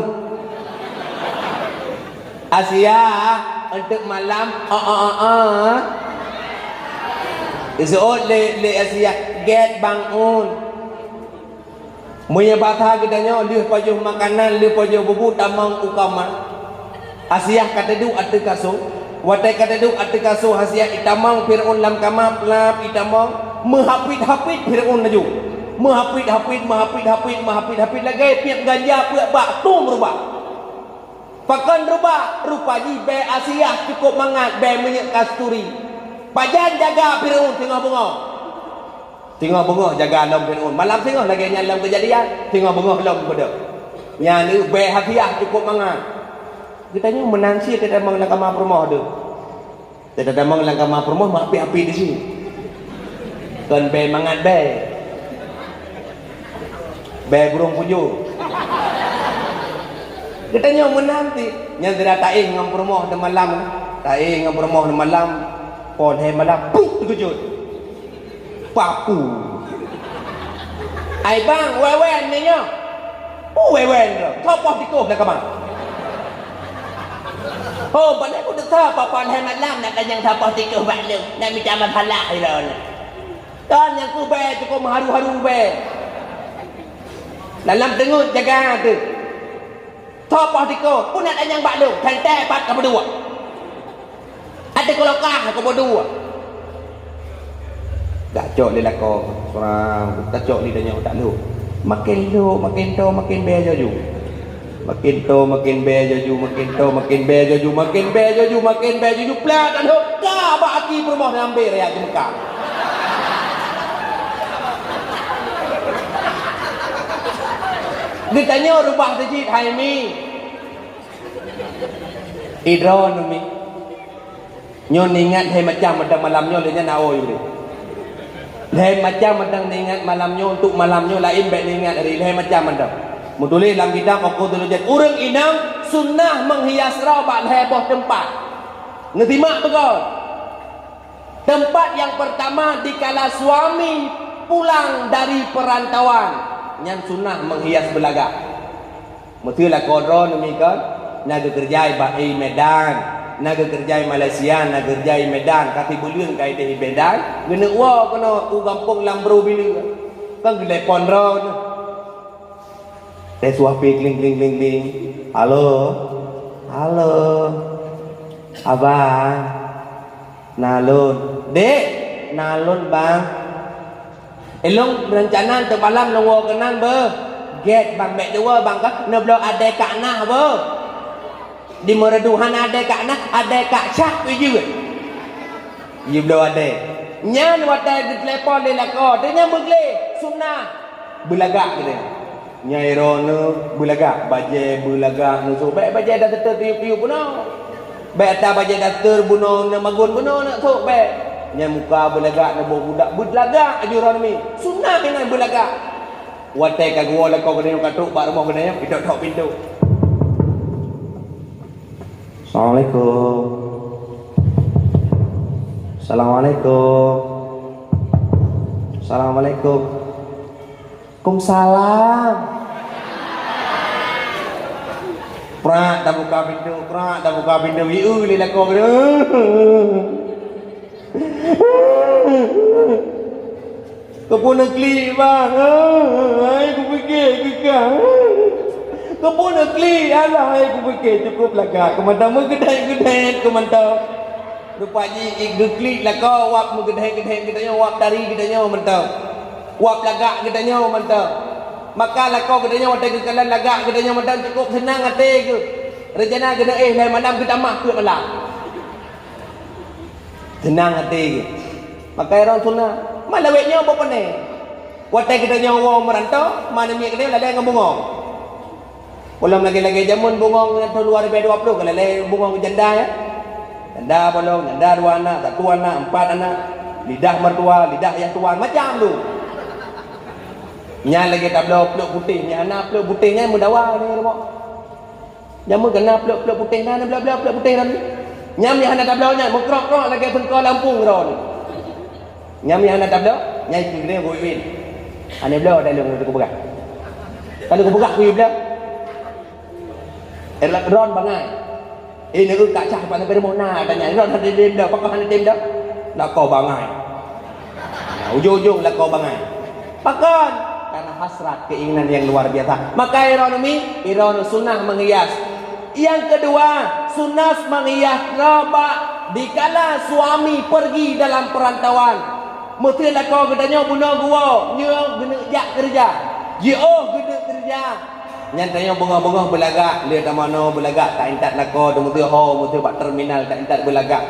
Asiah, eunteuk malam, oh, oh, oh, oh." Geuseuôt lé, lé Asiah, "Gèt bangun." Meunyoe basa geutanyoe, lheueh pajoh makanan, lheueh pajoh bubu, tamong u kama. Asiah ka teuduek ateueh kasô. Watée ka teuduek ateueh kasô Asiah, itamong Fir'aun lam kama, plap, itamong, meuhapit-hapit Fir'aun laju. Meuhapit-hapit, meuhapit-hapit, meuhapit-hapit lagée piep ganja peuet bak, tum rubah. Pakon rubah, rupa jih bée Asiah cukôp mangat, bée minyeuk kasturi. Pajan jaga Fir'aun teungoh beungoh. Singoh beungoh jaga lom Fir'aun. Malam singoh lagée nyan lom keujadian, singoh beungoh lom beudôh. Nyan bée Asiah cukôp mangat. Geutanyoe meunan cit tatamong lam kama peurumoh deuh. Tatamong lam kama peurumoh meuapi-api di sini. Kon bée mangat bée. Bée burông pujoe. Geutanyoe meunan cit. Nyan sira taéh ngon peurumoh di malam. Taéh ngon peurumoh di malam. Phôn hai malam, puk, teukeujot. Papu. Ai bang, wewen ni nyoe. Pu wewen tu. Sapoh tikoh dah kama. Oh, balik ku desa papa hai malam nak tanyong sapoh tikoh bak lôn. Nak mita masalah ila ni. Kan nyang ku bée cukôp meuharu-haru bée. Dalam teungeut jaga tu. Sapoh tikoh, pun nak tanyong bak lôn, teuntée pat ka beudua. Ada keulokah ka beudua. Gak cok lé lakoe, seurang, gak cok lé tanyoe tak lhok. Makin lhok, makin to, makin bée jaju. Makin to, makin bée jaju, makin to, makin bée jaju, makin bée jaju, makin bée jaju, plat dan hok ka bak aki peurumoh nyang ambé raya jeumeuka. Geutanyoe rubah teuh cit hai mi. Idroe numi. Nyoe ningat hai macam mantong malam nyoe lé nyan aoi ulée. Hai macam mantong ningat malam nyoe untuk malam nyoe laén bék ningat hari hai macam mantong. Meutuléh lam kitab Uqudul Junaid, ureuëng inong sunnah menghias droe bak lhée boh teumpat. Neusimak beugôt. Teumpat nyang peurtama dikala suami pulang dari peurantauan, nyan sunnah menghias beulagak. Meuseu lakoe droe numi kon, na geukeureuja i Medan, na geukeureuja i Malaysia, na geukeureuja i Medan, ka sibuleuen ka ideh i Medan, geuneuk woe keunoe u gampông lam Bro Bileue. Kan geutelepon droe nyoe. Tes wah pi kling, kling, kling, kling. Halo? Halo? Abang? Na lôn. Dek, na lôn, Bang. Eh, lôn rencana teuk malam lôn woe keunan beuh. Gét, Bang, bék dua, Bang, ka neubloe adé kak nah beuh. Di Meureudu hana adé kak nah, adé kak cak pi jeuet. Jibloe adé. Nyan watée geutelepon lé lakoe, teuh nyan meugleh, sunnah. Beulagak keudeh. Nyai droeneuh beulagak, bajée beulagak neusôk bék bajée daster tiup-tiup bunoe. Bék ata bajée daster bunoe, na magun bunoe neusôk bék. Nyai muka beulagak, na boh gudak beulagak aju droeneuh mi. Sunnah nyan beulagak. Watée ka geuwoe lakoe geutanyoe ka trok bak rumoh geutanyoe, itok-tok pintoe. Assalamualaikum. Assalamualaikum. Assalamualaikum. Waalaikumsalam. Prak tabuka pintoe, prak tabuka pintoe, ieu lé lakoe. Keupeue neuklik, Bang? Hai, kupike keu ka. Keupeue neuklik? Alah, hai, kupike cukôp lagak keu mantong, meugeudét-geudét keu mantong. Rupa jih geuklik lakoe, wab meugeudét-geudét geutanyoe, wab tari geutanyoe mantong. Wab lagak geutanyoe mantong. Maka lakoe geutanyoe watée geukalon lagak geutanyoe mantong cukôp seunang até geuh. Rencana geuneuk éh lhée malam geutamah peuet malam. Seunang até geuh. Maka droe sunnah, malawét nyoe boh pane. Watée geutanyoe woe meurantau, ma namiet geutanyoe lalée ngon bungong. Ulôn lagée-lagée jameun bungong nyan thôn dua ribu dua puluh ka lalée bungong janda, ya. Janda bolong, janda dua anak, satu anak, empat anak. Lidah mertua, lidah yah tuan, macam tu. Nyan lagée tabloe pluek putéh, nyan hana pluek putéh nyan meudawa ni rumoh. Jameun keu na pluek-pluek putéh na, na bloe-bloe pluek putéh na. Nyan nyang hana tabloe nyan, meukrok-krok lagée seungko lampung droe. Nyan nyang hana tabloe, nyan keu geude bui win. Hana bloe dah lôn keu peugah. Kalau keu peugah keu bloe. Erat ron bangai. Eh, neu ka cah pat sampai rumoh na tanya. Ron hana tem bloe, pakon hana tem bloe? Lakoe bangai. Nah, ujong-ujong lakoe bangai. Pakon? Karena hasrat, keinginan yang luar biasa. Maka ironomi, irono sunnah menghias. Yang kedua, Sunnah mangiyah rabak dikala suami pergi dalam perantauan. Meuseuti lakoe geutanyoe bunoe geuwoe, nyoe geuneuk jak keureuja. Jiôh geuneuk keureuja. Nyan tanyoe beungoh-beungoh beulagak, lé tamanoe beulagak, ta intat lakoe, teumeuteuho, meuseuti bak terminal ta intat beulagak.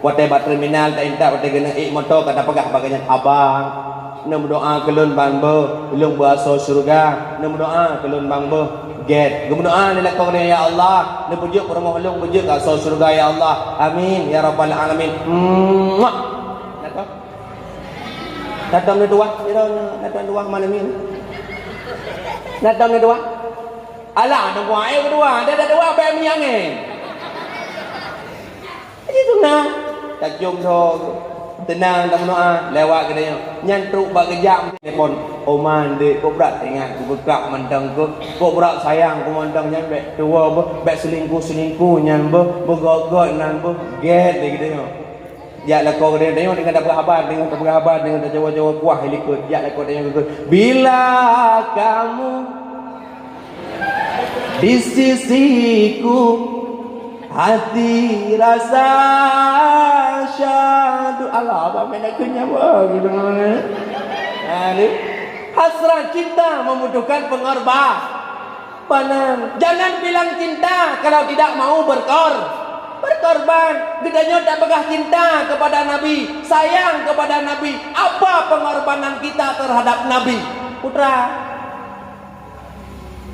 Watée bak terminal ta intat, watée geuneuk ék moto ka tapeugah bak geuhnyan, "Abang, neumeudoá keu lôn bang beuh, lôn beuasoe syeuruga, neumeudoá keu lôn bang beuh." Gét. Geumeudoá lé lakoe geutanyoe, "Ya Allah, neupeujeuet peurumoh lôn beujeuet keu asoe syeuruga, ya Allah. Amin, ya rabbal alamin." Muah. Nah, toh. Nah, toh neutuwah, ya toh, nah, toh neutuwah malam ini. Nah, toh neutuwah. Alah, neutuwah, eh, keudua, dah, dah tuwah, bèk meunyang, eh. Jadi sunat. Tacôm tho. Teunang, tameudoá, lewat geutanyoe. Nyan trok bak geujak telepon. "Oma, ndék, kok brat teuingat keu beukak mantong keuh. Kok brat sayang keu mantong nyan, bèk tuwoe beuh, bèk seulingkuh-seulingkuh nyan beuh, beugöt-göt nan beuh." Gét lé geutanyoe. Jak lakoe geutanyoe, tanyoe deungon tapeugah haba, deungon tapeugah haba, deungon tacawa-cawa kuah i likot. Jak lakoe tanyoe geukheun, "Bila kamu di sisiku, hati rasa syadu." Alah, abang main aku nyawa gitu. Aduh. Hasrat cinta membutuhkan pengorbanan. Jangan bilang cinta kalau tidak mau berkor-, berkorban. Geutanyoe tapeugah cinta kepada Nabi, sayang kepada Nabi. Apa pengorbanan kita terhadap Nabi? Putra.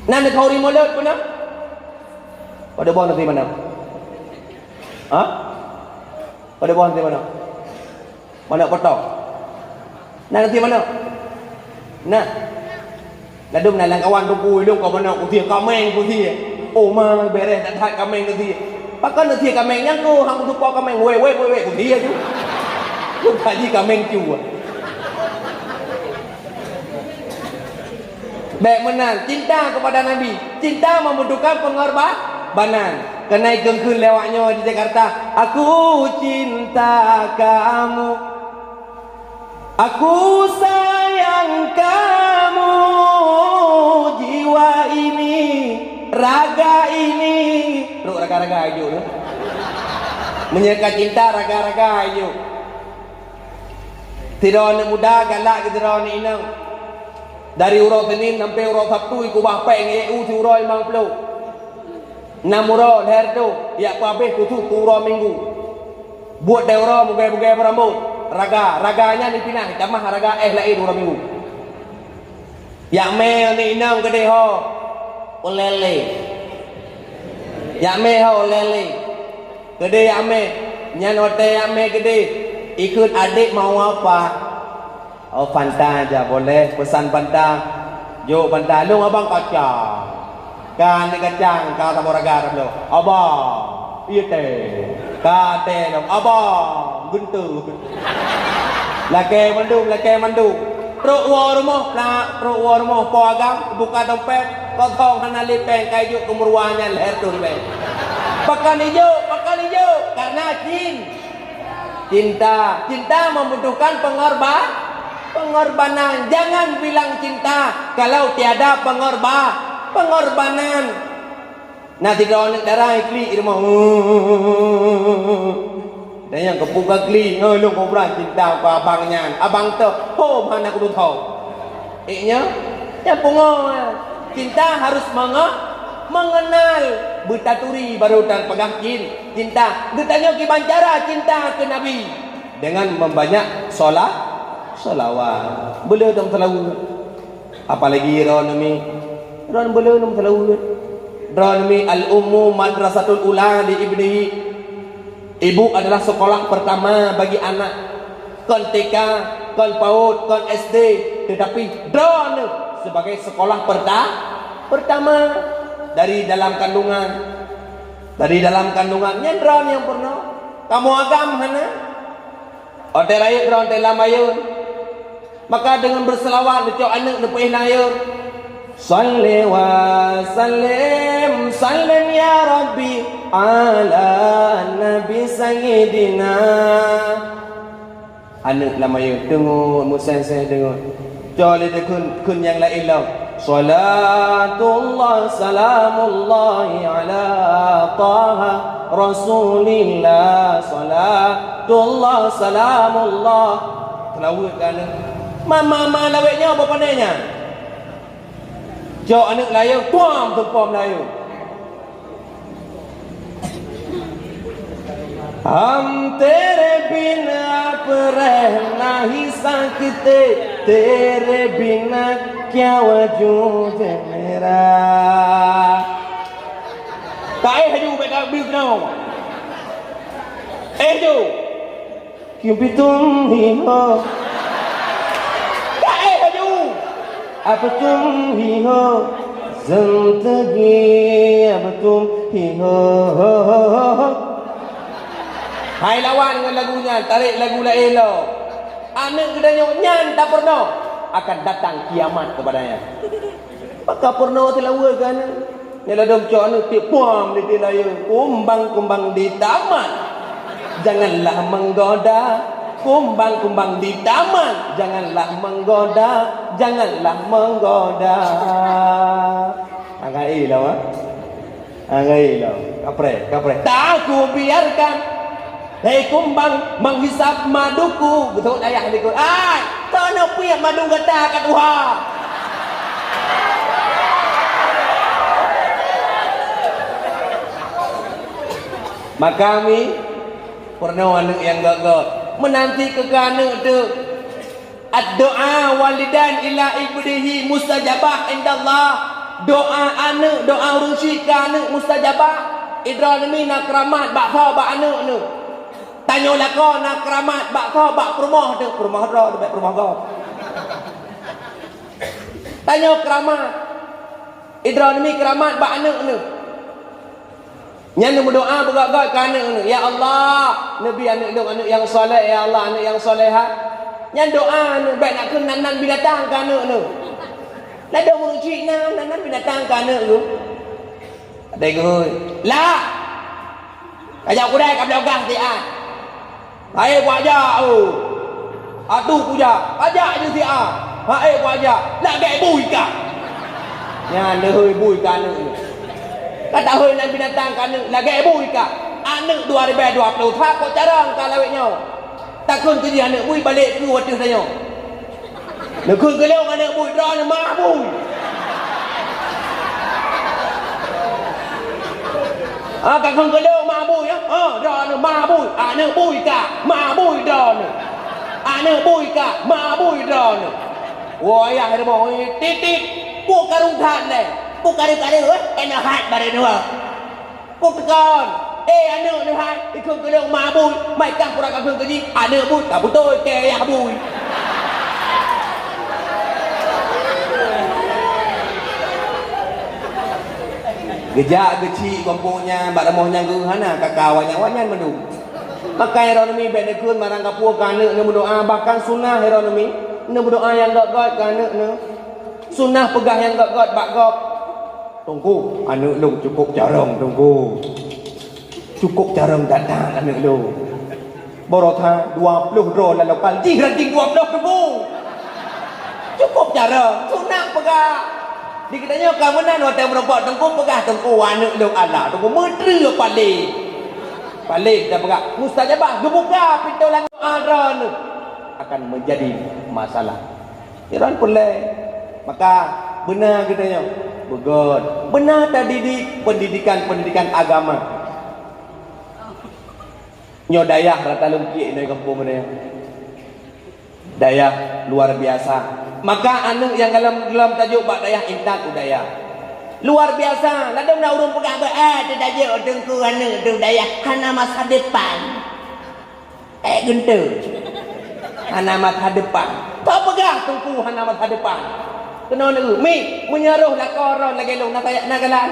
Na neukauri mulod peue na? Pada boh nanti mana? Ha? Pada boh nanti mana? Mana potong? Na nanti mana? Nah. Ladum na lam kawan tuku ilung kau mana kusie, kameng kusie. Oh ma, bereh that-that kameng kusie. Pakon kusie kameng nyang ko, hang tupo kameng, weh, weh, weh, weh, kusie tu. Bukan ji kameng cu. Bèk meunan, cinta kepada Nabi. Cinta membutuhkan pengorbanan. Keuhai kheun-kheun lewat nyoe di Jakarta, "Aku cinta kamu. Aku sayang kamu. Jiwa ini, raga ini." Trok raga-raga aju tu. Meunyoe ka cinta raga-raga aju. Sidroe aneuk muda galak keu sidroe aneuk inong. Dari uroe Senin sampoe uroe Sabtu, ikeubah péng ngon E U siuroe limong ploh. Nam uroe lhèe reutôh, jak peuhabéh khusos keu uroe Minggu. Buet deh uroe meugèe-meugèe meurambot. Raga, raga nyan ipinah, itamah raga éh laén uroe Minggu. Jak mè aneuk inong keudéh ho, ulèe-lèe. Jak mè ho, ulèe-lèe. Keudéh jak mè. Nyan watèe jak mè keudéh, ikheun, "Adék mau apa?" "Oh, Fanta aja boleh, peusan Fanta." "Jok Fanta, lôn abang kacang." Ka aneuk kacang, ka saboh raga dah bloe. "Abang, ié teh." Ka teh lom, "Abang, geunteuk." Lakèe mandum, lakèe mandum. Trok woe rumoh, plak, trok woe rumoh po agam, buka dompet, kosong hana lé péng, ka ijok keu meuruwa nyan lhèe reutôh ribèe. Pakon ijok, pakon ijok, karena cin-, cinta. Cinta membutuhkan pengorba-, pengorbanan. Jangan bilang cinta kalau tiada pengorba-, pengorbanan. Na sidroe aneuk dara iklik di rumoh. Dan nyang keupeue ka klik, "Nyoe lôn kobra cinta keu abang nyan. Abang teuh, hom hana kudu tho." Ék nyoe, nyang pungo. Cinta harus menge-, mengenal. Beutaturi baru tapeugah cin-, cinta. Geutanyoe kiban cara cinta keu Nabi. Dengan membanyak sola-, solawat. Beu le dong seulaweuet. Apalagi droeneuh mi, droeneuh beu le neuh meuseulaweuet. Droeneuh mi, al-ummu madrasatul ula li ibnihi. Ibu adalah sekolah pertama bagi anak. Kon T K, kon PAUD, kon S D, tetapi droeneuh sebagai sekolah perta-, pertama dari dalam kandungan. Dari dalam kandungan, nyan droeneuh nyang peurunoe. Kamoe agam hana. Watèe rayeuk droeneuh teuh lam ayôn. Maka deungon beuseulawat neucok aneuk neupeuéh lam ayôn. Shalli wa sallim, sallim ya Rabbi, ala Nabi Sayyidina. Aneuk lam ayôn teungeut, meuseuh-seuh deungon. Cok lé teukheun, kheun nyang laén lom. Salatullah salamullahi ala Taha Rasulillah. Salatullah salamullah. Teulaweuet keu aneuk. Mama, ma lawét nyoe bak pandai nyan. Cok aneuk layô, puam teupom layô. Hum tere bina apna nahi sakte, tere bina kya wujud mera. Taéh laju, bèk ka beuh keunoe. Éh laju. Kipi tum hi ho. Taéh laju. Apa tum hi ho? Zindagi apa tum hi ho? Hai lawan ngon lagu nyan, tarek lagu laén lom. Aneuk geutanyoe nyan tapeurunoe, akan datang kiamat kepadanya. Maka peurunoe teulaweuet keu aneuk. Nyan ladôm cok aneuk tiep puam di layô. Kumbang-kumbang di taman, janganlah menggoda. Kumbang-kumbang di taman, janganlah menggoda, janganlah menggoda. Agak ilong, ah. Agak ilong. Kapreh, kapreh. Tak aku biarkan. Hei kumbang, menghisap maduku. Beutôi ayah likot. Ai, tono piep madu gata ka tuha. Maka mi, peurunoe aneuk nyang göt-göt. Meunanti keu aneuk teuh. Ad-du'a walidan ila ibnihi mustajabah indallah. Doa aneuk, doa ureueng syik keu aneuk mustajabah. Idroeneuh mi na keuramat bak soe, bak aneuk neuh. Tanyoe lakoe na keuramat bak soe, bak peurumoh teuh, peurumoh droe leubeh peurumoh gob. Tanyoe keuramat. Idroeneuh mi keuramat bak aneuk neuh. Nyan neumeudoa beugöt-göt keu aneuk neuh, "Ya Allah, neubi aneuk lôn aneuk nyang saleh, ya Allah, aneuk nyang salehah." Nyan doa neuh, bèk nakheun nan-nan binatang keu aneuk neuh. Ladôm ureueng syik na nan-nan binatang keu aneuk lôn. Adak geuhôi, "Lah! Kajak kudai ka bloe gah siat." "Hai, kuajak, oh. Atu kujak, kajak ju siat. Hai, kuajak, lagèe bui kah." Nyan leuhôi bui keu aneuk nyoe. Ka tahôi nan binatang keu aneuk, lagèe bui kah. Aneuk dua ribèe dua ploh, takot carông ka lawét nyoe. Takheun keu jih aneuk bui, balek keu watèe tanyoe. Neukheun keu lôn aneuk bui, droeneuh ma bui. Ah, ka kheun keu lôn ma bui, ah. Ah, droeneuh ma bui, aneuk bui ka, ma bui droeneuh. Aneuk bui ka, ma bui droeneuh. Woe ayah rumoh, eh, titit, peue karu that lé. Peue karu-karu, eh, inoe hat barô dua. Peue keu kon? Eh, aneuk neuh hai, ikheun keu lôn ma bui, mai kah pura kakheun keu jih, aneuk bui, ka beutôi keu yah bui. Geujak geuchik gampông nyan, bak rumoh nyang geuh hana kaka awak nyan, awak nyan mandum. Maka droeneuh mi bèk neukheun marang kapeue keu aneuk neumeudoa, bahkan sunah droeneuh mi neumeudoa nyang göt-göt keu aneuk neuh. Sunah peugah nyang göt-göt bak gob. Teungku, aneuk lôn cukôp carông, Teungku. Cukôp carông that-that aneuk lôn. Baroe that dua ploh droe lam lokal, jih ranting dua ploh, Teungku. Cukôp carông, sunah peugah. Di geutanyoe ka meunan watèe meurumpok Teungku peugah, "Teungku, aneuk lôn Allah, Teungku, meuteue paléh." Paléh tapeugah, mustajabah, geubuka pintoe langét droeneuh. Akan menjadi masalah. Iran peureulèe. Maka beuna geutanyoe beugöt, beuna tadidik pendidikan-pendidikan agama. Nyoe dayah rata lôn piek nyoe gampông nyoe. Dayah luar biasa. Maka aneuk nyang galom-galom tajok bak dayah intat u dayah. Luar biasa. Ladôm na ureueng peugah bak, "Ah, teutajok Teungku aneuk teuh dayah hana masa depan." Ék geunteue. Hana masa depan. Tapeugah Teungku hana masa depan. Keunoe neueu, mi, meunyoe roh lakoe droe lagèe lôn, na sayak na galan.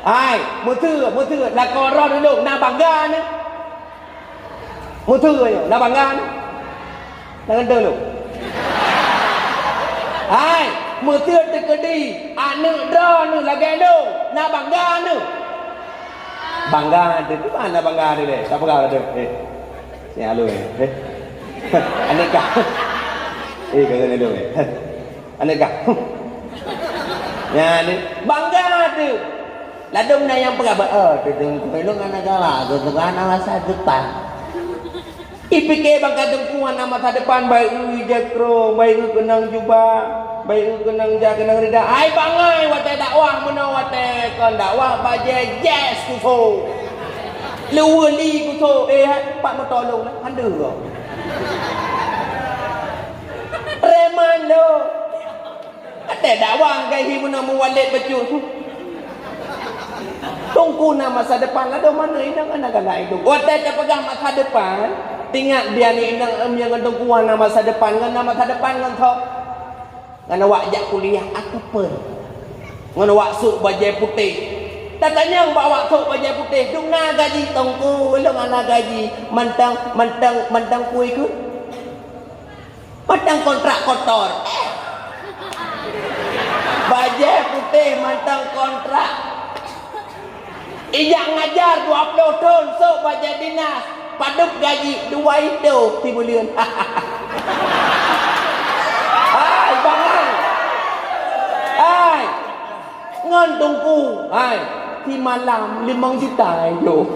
Hai, meuteue, meuteue, lakoe droe lôn, na bangga neuh. Meuteue nyoe, na bangga neuh. Na geunteue lôn. Hai, meuteue teukeudi aneuk droeneuh lagèe lôn, na bangga neuh. Bangga teuh, kiban na bangga teuh lé. Tapeugah teuh, eh. Nyang aloe, eh. Aneuëk kah? Eh, kata aloe, eh. Aneuëk kah? Nyan, bangga teuh. Ladôm na nyang peugah, "Oh, teungku, ilôn hana galak, teungku, hana masa depan." Ipike bangka teungku hana masa depan, bayeue ijak krông, bayeue keunong jubah, bayeue keunong jak keunong rida. Ai bangai watée dakwah meunoe, watée kon dakwah bajée jes kuso. Leuweue li kuso, eh, pat meuto lôn, handeuh gob. Preman lôn. Watée dakwah gahi meunoe muwalét bacut. Teungku na masa depan, ladôm aneuk inong hana galak idup. Watée tapeugah masa depan, tingat di aneuk inong nyang ngon teungku na masa depan, ngon na masa depan ngon thok. Ngon awak jak kuliah aku pun. Ngon awak sôk bajée putéh. Tatanyong bak awak sôk bajée putéh, "Dum na gaji teungku?" "Ulôn hana gaji." "Mantong, mantong, mantong peue keuh?" "Mantong kontrak kotor." Bajée putéh mantong kontrak. Ijak ngajar dua ploh thon sôk bajée dinas, padub gaji dua itoh sibuleuen. Hai, bangai. Hai. Ngon teungku, hai. Simalam limong juta jôh.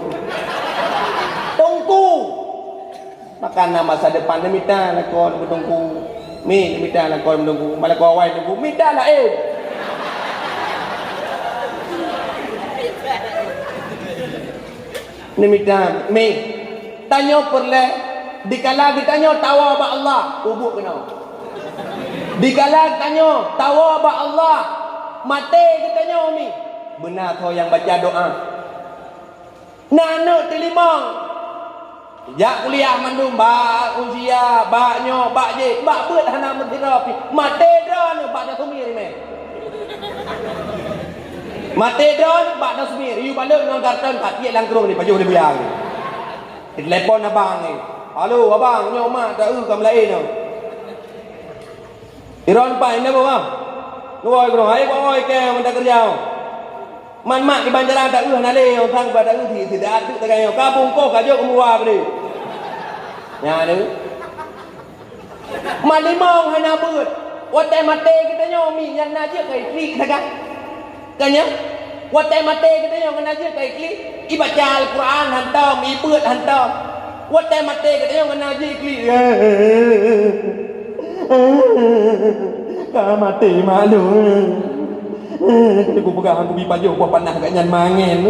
Teungku. Maka na masa depan neumita lakoe bak teungku. Mi neumita lakoe bak teungku. Malakoe awai teungku, mita laén. Neumita, mi. Tanyoe peureulée, dikala geutanyoe tawoe bak Allah, ubuk keunoe. Dikala geutanyoe tawoe bak Allah, maté geutanyoe, mi. Beuna soe nyang baca doa. Na aneuk teulimong. Jak kuliah mandum, bak usia, bak nyoe, bak jih, bak beuet hana meusidroe pih. Maté droeneuh bak tasumi rimeh. Maté droeneuh bak tasumi, yue balot ngon karton, ka tiek lam krueng dipajoh lé buya. Telepon abang ni. "Halo, abang, nyoe mak ta eu ka meulaén nyoe." Iron pai na boh, bang. Nuwoe keunoe, hai boh, oi kée meuda keureuja. Man mak kiban jalan ta eu hana lé, ong sang ba ta eu si, si da tu tagai. Ka bungkôh ka jok meurua bri. Nya ni. Man limong hana beuet. Watée maté geutanyoe mi nyang na jeuet kai klik sagai. Ka nyan, watée maté geutanyoe ngon na jeuet kai klik, ibaca Al-Quran hantom, ibeuet hantom. Watée maté geutanyoe ngon na jeuet klik. Ka maté mak lôn. Keuneuk kupeugah han kubi pajoh boh panah gak nyan mangen.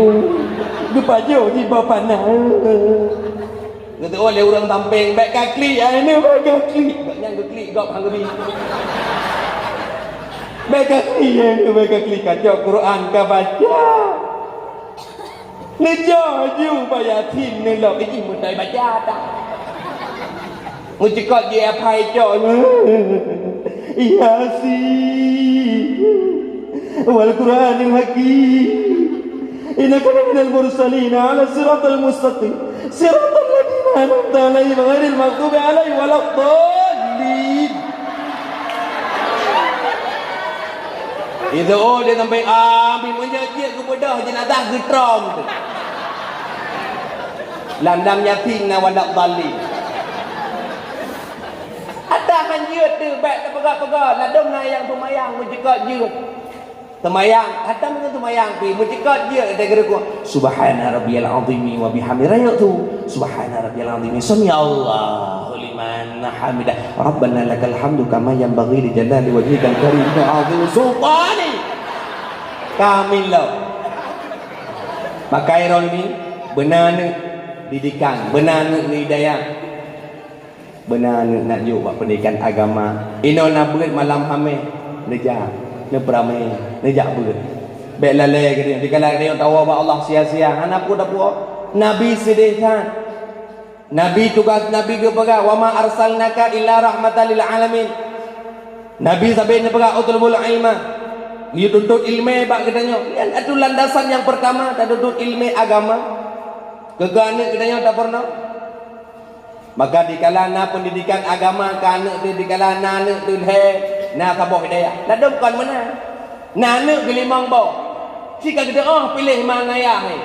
Geupajoh jih boh panah. Geuteuôt lé ureuëng sampéng, "Bék ka klik, ai nyoe bék ka klik." Gobnyan geuklik gob han geubi. "Bék ka klik, ai nyoe bék ka klik, ka cok Quran ka baca." Neujok ju bak Yasin neulok, ijih meutai baca ata. Meucikot jih apai cok. Yasin. Wal Qur'anil Hakim. Innaka laminal mursalin ala siratal mustaqim. Siratal ladzina an'amta 'alaihim ghairil maghdubi 'alaihim waladdallin. Itu oh dia sampai amin meunyoe jeuet geubeudôh jenazah geutrom tu. Lam dam Yasin na waladdallin. Ata han jeuet tu, bék teupeugah-peugah, ladôm na nyang seumayang meucikot jeuet. Seumayang, ata meunyoe seumayang pi meucikot jeuet, ata geureuku, "Subhana rabbiyal azimi wa bihamdi." Rayeuk tu, "Subhana rabbiyal azimi, sami Allahu liman hamidah. Rabbana lakal hamdu kama yanbaghi li jalali wajhikal karim wa azimi sultani." Kamil lo. Maka iron ni, beuna neuh didikan, beuna neuh hidayah. Beuna neuh nak jok bak pendidikan agama. Inoe na beuet malam Hameh, neujak, neupeuramé, neujak beuet. Bék lalée geutanyoe, dikala geutanyoe tawoe bak Allah sia-sia, hana peue-peue. Nabi seudeh that. Nabi tugaih Nabi geupeugah, "Wa ma arsalnaka illa rahmatan lil alamin." Nabi sabe neupeugah, "Utlubul ilma." Yue tuntut ileumé bak geutanyoe. Nyan atoe landasan nyang peurtama, tatuntut ileumé agama. Keu aneuk geutanyoe tapeurunoe. Maka dikala na pendidikan agama keu aneuk teuh, dikala na aneuk teuh lhée, na saboh hidayah. Ladôm kon meunan. Na aneuk geulimong boh. Sika geudeuh oh piléh ma ngon ayah, eh.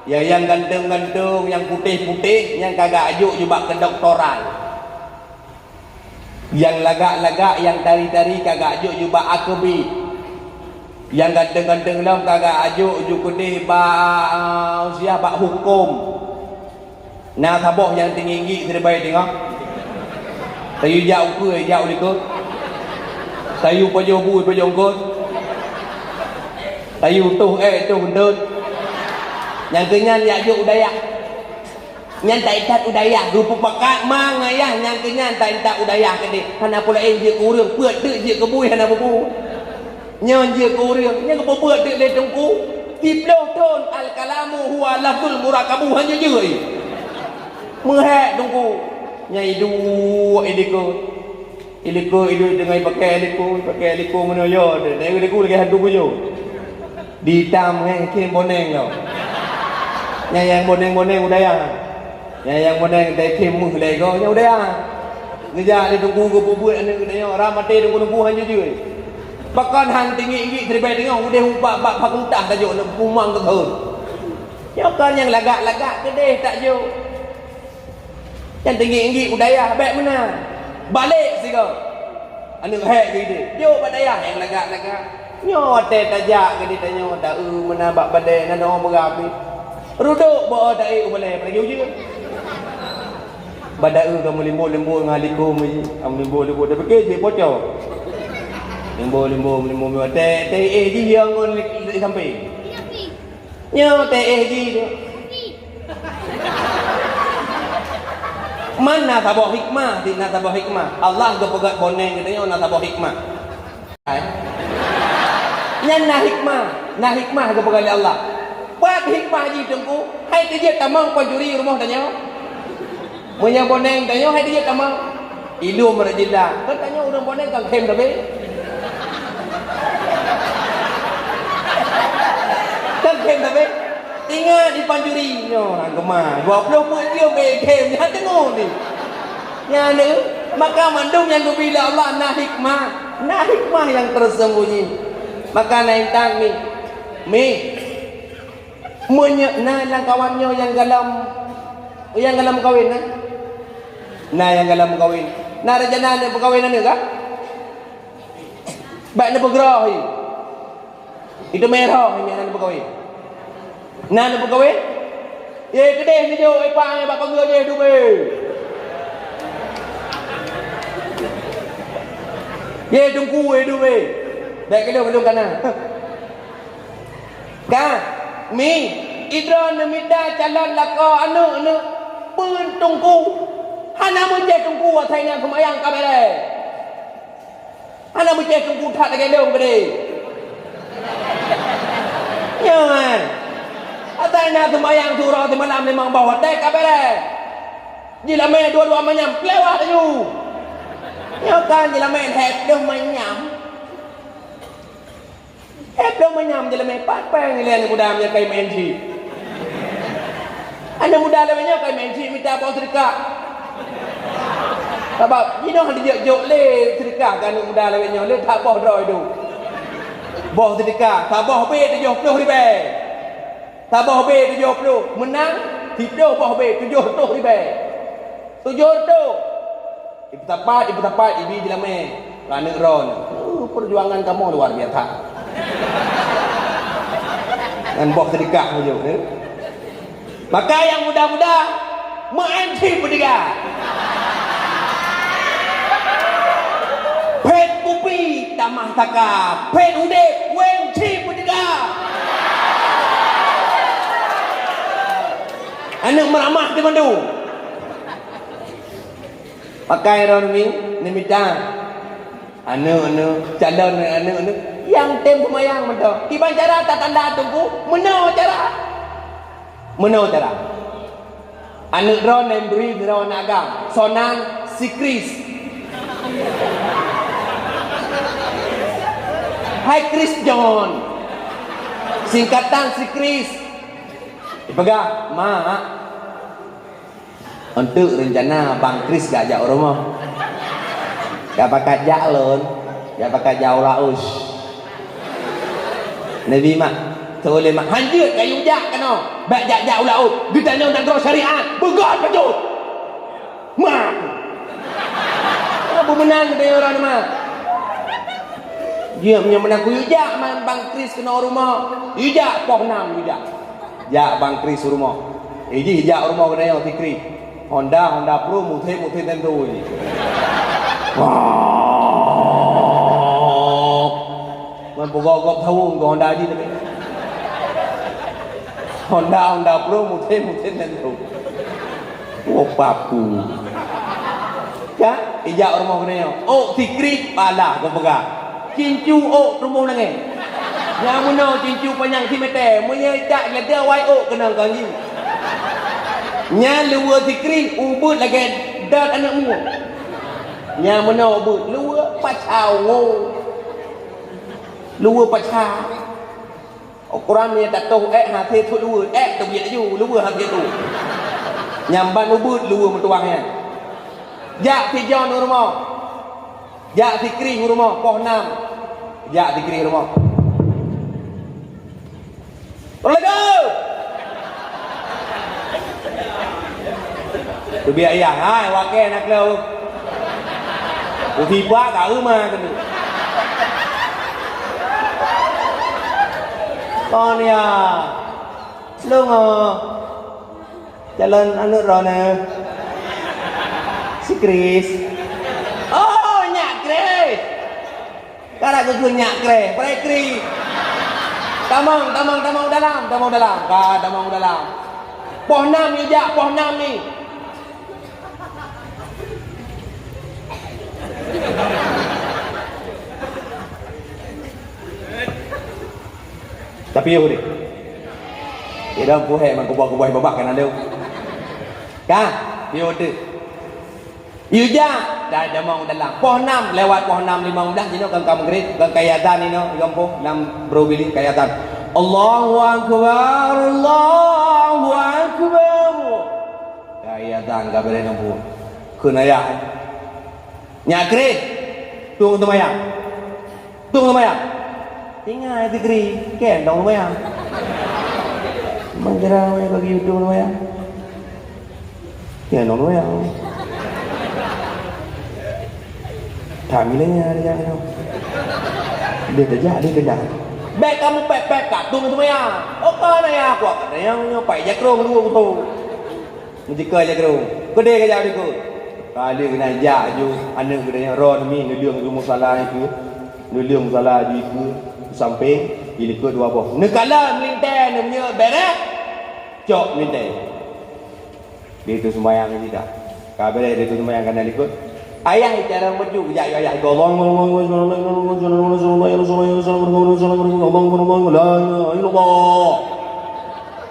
Ya, nyang ganteng-ganteng, nyang putéh-putéh, nyang ka geujok jubak keudoktoran. Nyang lagak-lagak, nyang tari-tari ka geujok jubak akabit. Nyang ganteng-ganteng lom ka geujok ju keudeh bak, siah bak huköm. Na saboh nyang teungiek-ngiek siribèe teungoh. Tayue jak ukeue, jak u likot. Tayue pajoh bui, pajoh eungkot. Tayue toh èk, toh eunteut. Nyang keu nyan jak jok u dayah. Nyan ta-intat u dayah, geupeupakat ma ngon ayah, nyang keu nyan ta-intat u dayah keudeh. Hana peue laén jeuet keu ureueng, peuet teuk jeuet keu bui hana bubu. Nyan jeuet keu ureueng, nyan geupeubuet teuk lé teungku. Siplôh thon al-kalamu huwa lafzul murakabu, hana jeuet. Meuhèk teungku. Nyan iduek i likot. I likot, iduek teungoh ipakèk likot, ipakèk likot meunoe yo, dan likot lagèe hantu buyông. Di itam, hèk, khem boneng tau. Nyan nyang boneng-boneng u dayah. Nyan nyang boneng tai khem meuh lé goe, nyan u dayah. Geujak lé teungku geupeubuet aneuk geutanyoe, rab maté teungku-teungku hana jeuet. Pakon han teungiek-ngiek siribèe teungoh udeh upat bak fakultas tajok neuk pumang keu thon. Nyoe kon nyang lagak-lagak keudeh tajok. Nyang teungiek-ngiek u dayah bèk meunan. Balek sigoe. Aneuk hèk keu ideh. Jok bak dayah nyang lagak-lagak. Nyoe watèe tajak keu ditanyoe, ta-eu meunan bak balèe, na doa beurapih. Rudok bak ta-ék u balèe, apalagi ujeuen. Bak ta-eu ka meulimbot-limbot ngon likot meuji. Ka meulimbot-limbot, tapike jeuet poco. Limbot-limbot, meulimbot, meulimbot. Teu-, teuéh jih ngon li-, li-, sampéng. Nyoe teuéh jih tu. Man na saboh hikmah, di na saboh hikmah. Allah geupeugah boneng geutanyoe na saboh hikmah. Hai. Nyan na hikmah, na hikmah geupeugah lé Allah. Pat hikmah jih teungku, hai teujeuet tamong pancuri rumoh tanyoe. Meunyoe boneng tanyoe hai dijak tamong. Ilom rajin dah. Kan tanyoe ureueng boneng kan khem tapi. Kan khem tapi. Ingat di pancuri nyoe, ha, geumah. Dua puluh peuet jeuem, eh, khem. Nyan teungoh ni. Nyan ni. Maka mandum nyang geubri lé Allah na hikmah. Na hikmah nyang tersembunyi. Maka na intat mi. Mi. Meunyoe na lam kawan nyoe nyang galom, nyang galom meukawen, na? Na nyang galom meukawen. Na rencana neuk meukawen aneuk kah? Bèk neupeugroh i. Itu merah nyang na neupeukawen. Na neupeukawen? Ye keudeh neujok ipang bak pageue jeh dubé. Ye teungku ye dubé. Bèk keudeh belum kana. Ka, mi, idroe neumita calon lakoe aneuk-aneuk peue teungku. Hana meucéh teungku asai na seumayang ka bèrèh. Hana meucéh teungku that lagèe lôn keudeh. Nyan. Asai na seumayang surah simalam limong boh watèe ka bèrèh. Jilamé dua-dua manyam, keulewah laju. Nyoe kan jilamé lhèe ploh manyam. Eh, ploh manyam jeulamé pat péng ilèe aneuk muda meunyoe ka i maén chip. Aneuk muda lawét nyoe ka i maén chip mita boh seudeukah. Sabab jinoe dijok-jok lé seudeukah keu aneuk muda lawét nyoe lé that boh droe dum. Boh seudeukah, saboh bit tujoh ploh ribèe. Saboh bit tujoh ploh, meunang siploh boh bit tujoh reutôh ribèe. Tujoh reutôh. Ipeusapat, ipeusapat, ibi jeulamé. Raneuk droe. Uh, perjuangan kamoe luar biasa. Ngon boh seudeukah meujok, eh. Maka nyang muda-muda, meu'en chip beuteuga. Phét kupi tamah saka, phét udép, wén chip beuteuga. Aneuk meuramah di mandum. Pakai droe nyoe, neumita. Aneuk-aneuk, calon aneuk-aneuk, nyang tem seumayang mantong. Kiban cara tatanda teungku, meunoe cara. Meunoe cara. Aneuk droe nem bri droe aneuk agam. Sonan Sikris. Hai Kris John. Singkatan Sikris. Dipeugah, "Mak, untuk rencana Bang Kris gak jak u rumoh. Gak pakat jak lôn, gak pakat jak u Laos." Nabi mak. Soe lé mak hanjeuet kayue jak keunoe, bèk jak-jak u laôt, geutanyoe nanggroe syariat, beugöt bacut. Ma! Hana beumeunang geutanyoe uroe nyoe ma. Jeuet meunyoe meunan kuyue jak man Bang Kris keunoe rumoh, yue jak poh nam yue jak. Jak Bang Kris u rumoh. Eh, jih jak u rumoh geutanyoe si Kris. Honda, Honda Pro, muté-muté teuntô jih. Wah! Man peugöt-göt thawong keu Honda jih tapi. Honda, Honda Pro, muté-muté teuntô. Oh, papu. Ka? Ijak u rumoh geutanyoe. Oh, si Kris, palah geupeugah. Cincu ôk rumoh langèt. Nyang meunoe cincu panyang si mètè, meunyoe jak lagèe wai ôk keunong kong jih. Nyan luweue si Kris ubeuet lagèe dat aneuk mueng. Nyang meunoe ubeuet luweue paca woe. Luweue paca. Ukuran meunyoe tatoh èk hase thot luweue, èk teubiet laju, luweue hase thot. Nyang ban ubeuet luweue meutuwah nyan. Jak si Jon u rumoh. Jak si Kris u rumoh, poh nam. Jak si Kris u rumoh. Assalamualaikum. Teubiet ayah, hai, wakèe na kleu. Usipa ka euma keuneuk. Kon ya. Lôn, oh. Calon aneuk droeneuh. Si Kris. Oh, nyak Kris. Ka na geukheun nyak Kris, preh Kris. Tamong, tamong, tamong dalam, tamong dalam. Ka tamong dalam. Poh nam yue jak, poh nam ni. Tapi yue deh. Idong puhèe meukuboh-kuboh babah kan ada. Ka, yue deh. Yue jak, dah jamong dalam. Poh nam, lewat poh nam limong blah, jinoe kan ka maghrib, kan ka azan inoe, yue poh nam bro bilik ka azan. Allahu Akbar, Allahu Akbar. Ka azan ka beureh nyoe. Kheun ayah. Nyak Kris, tueng seumayang. Tueng seumayang. Tinggai si Kris, kèe dong seumayang. Memang jarang wèe bagi tueng seumayang. Kèe dong seumayang. That mileng ya, dia jangan. Dia terjak, dia kena. Bèk kamoe pèp-pèp ka tueng seumayang. Oh, ka na ya, kuat ka na yang nyoe pai jakrong dua beutôi. Meujikeue lagèe droe. Keudeh ka jak dikeue. Ka lheueh keunan jak ju, aneuk geutanyoe ron mi, neuleueng ju musala dikeue. Neuleueng musala dikeue, sampéng, dilikot dua boh. Neukalon meulintèe, neumeunyeuk bèrèh. Cok meulintèe. Di tu seumayang sida. Ka bèrèh di tu seumayang ka na likot. Ayah icara maju, jak ayah. Allahu Akbar, Allahu Akbar, Allahu Akbar, la ilaha illallah.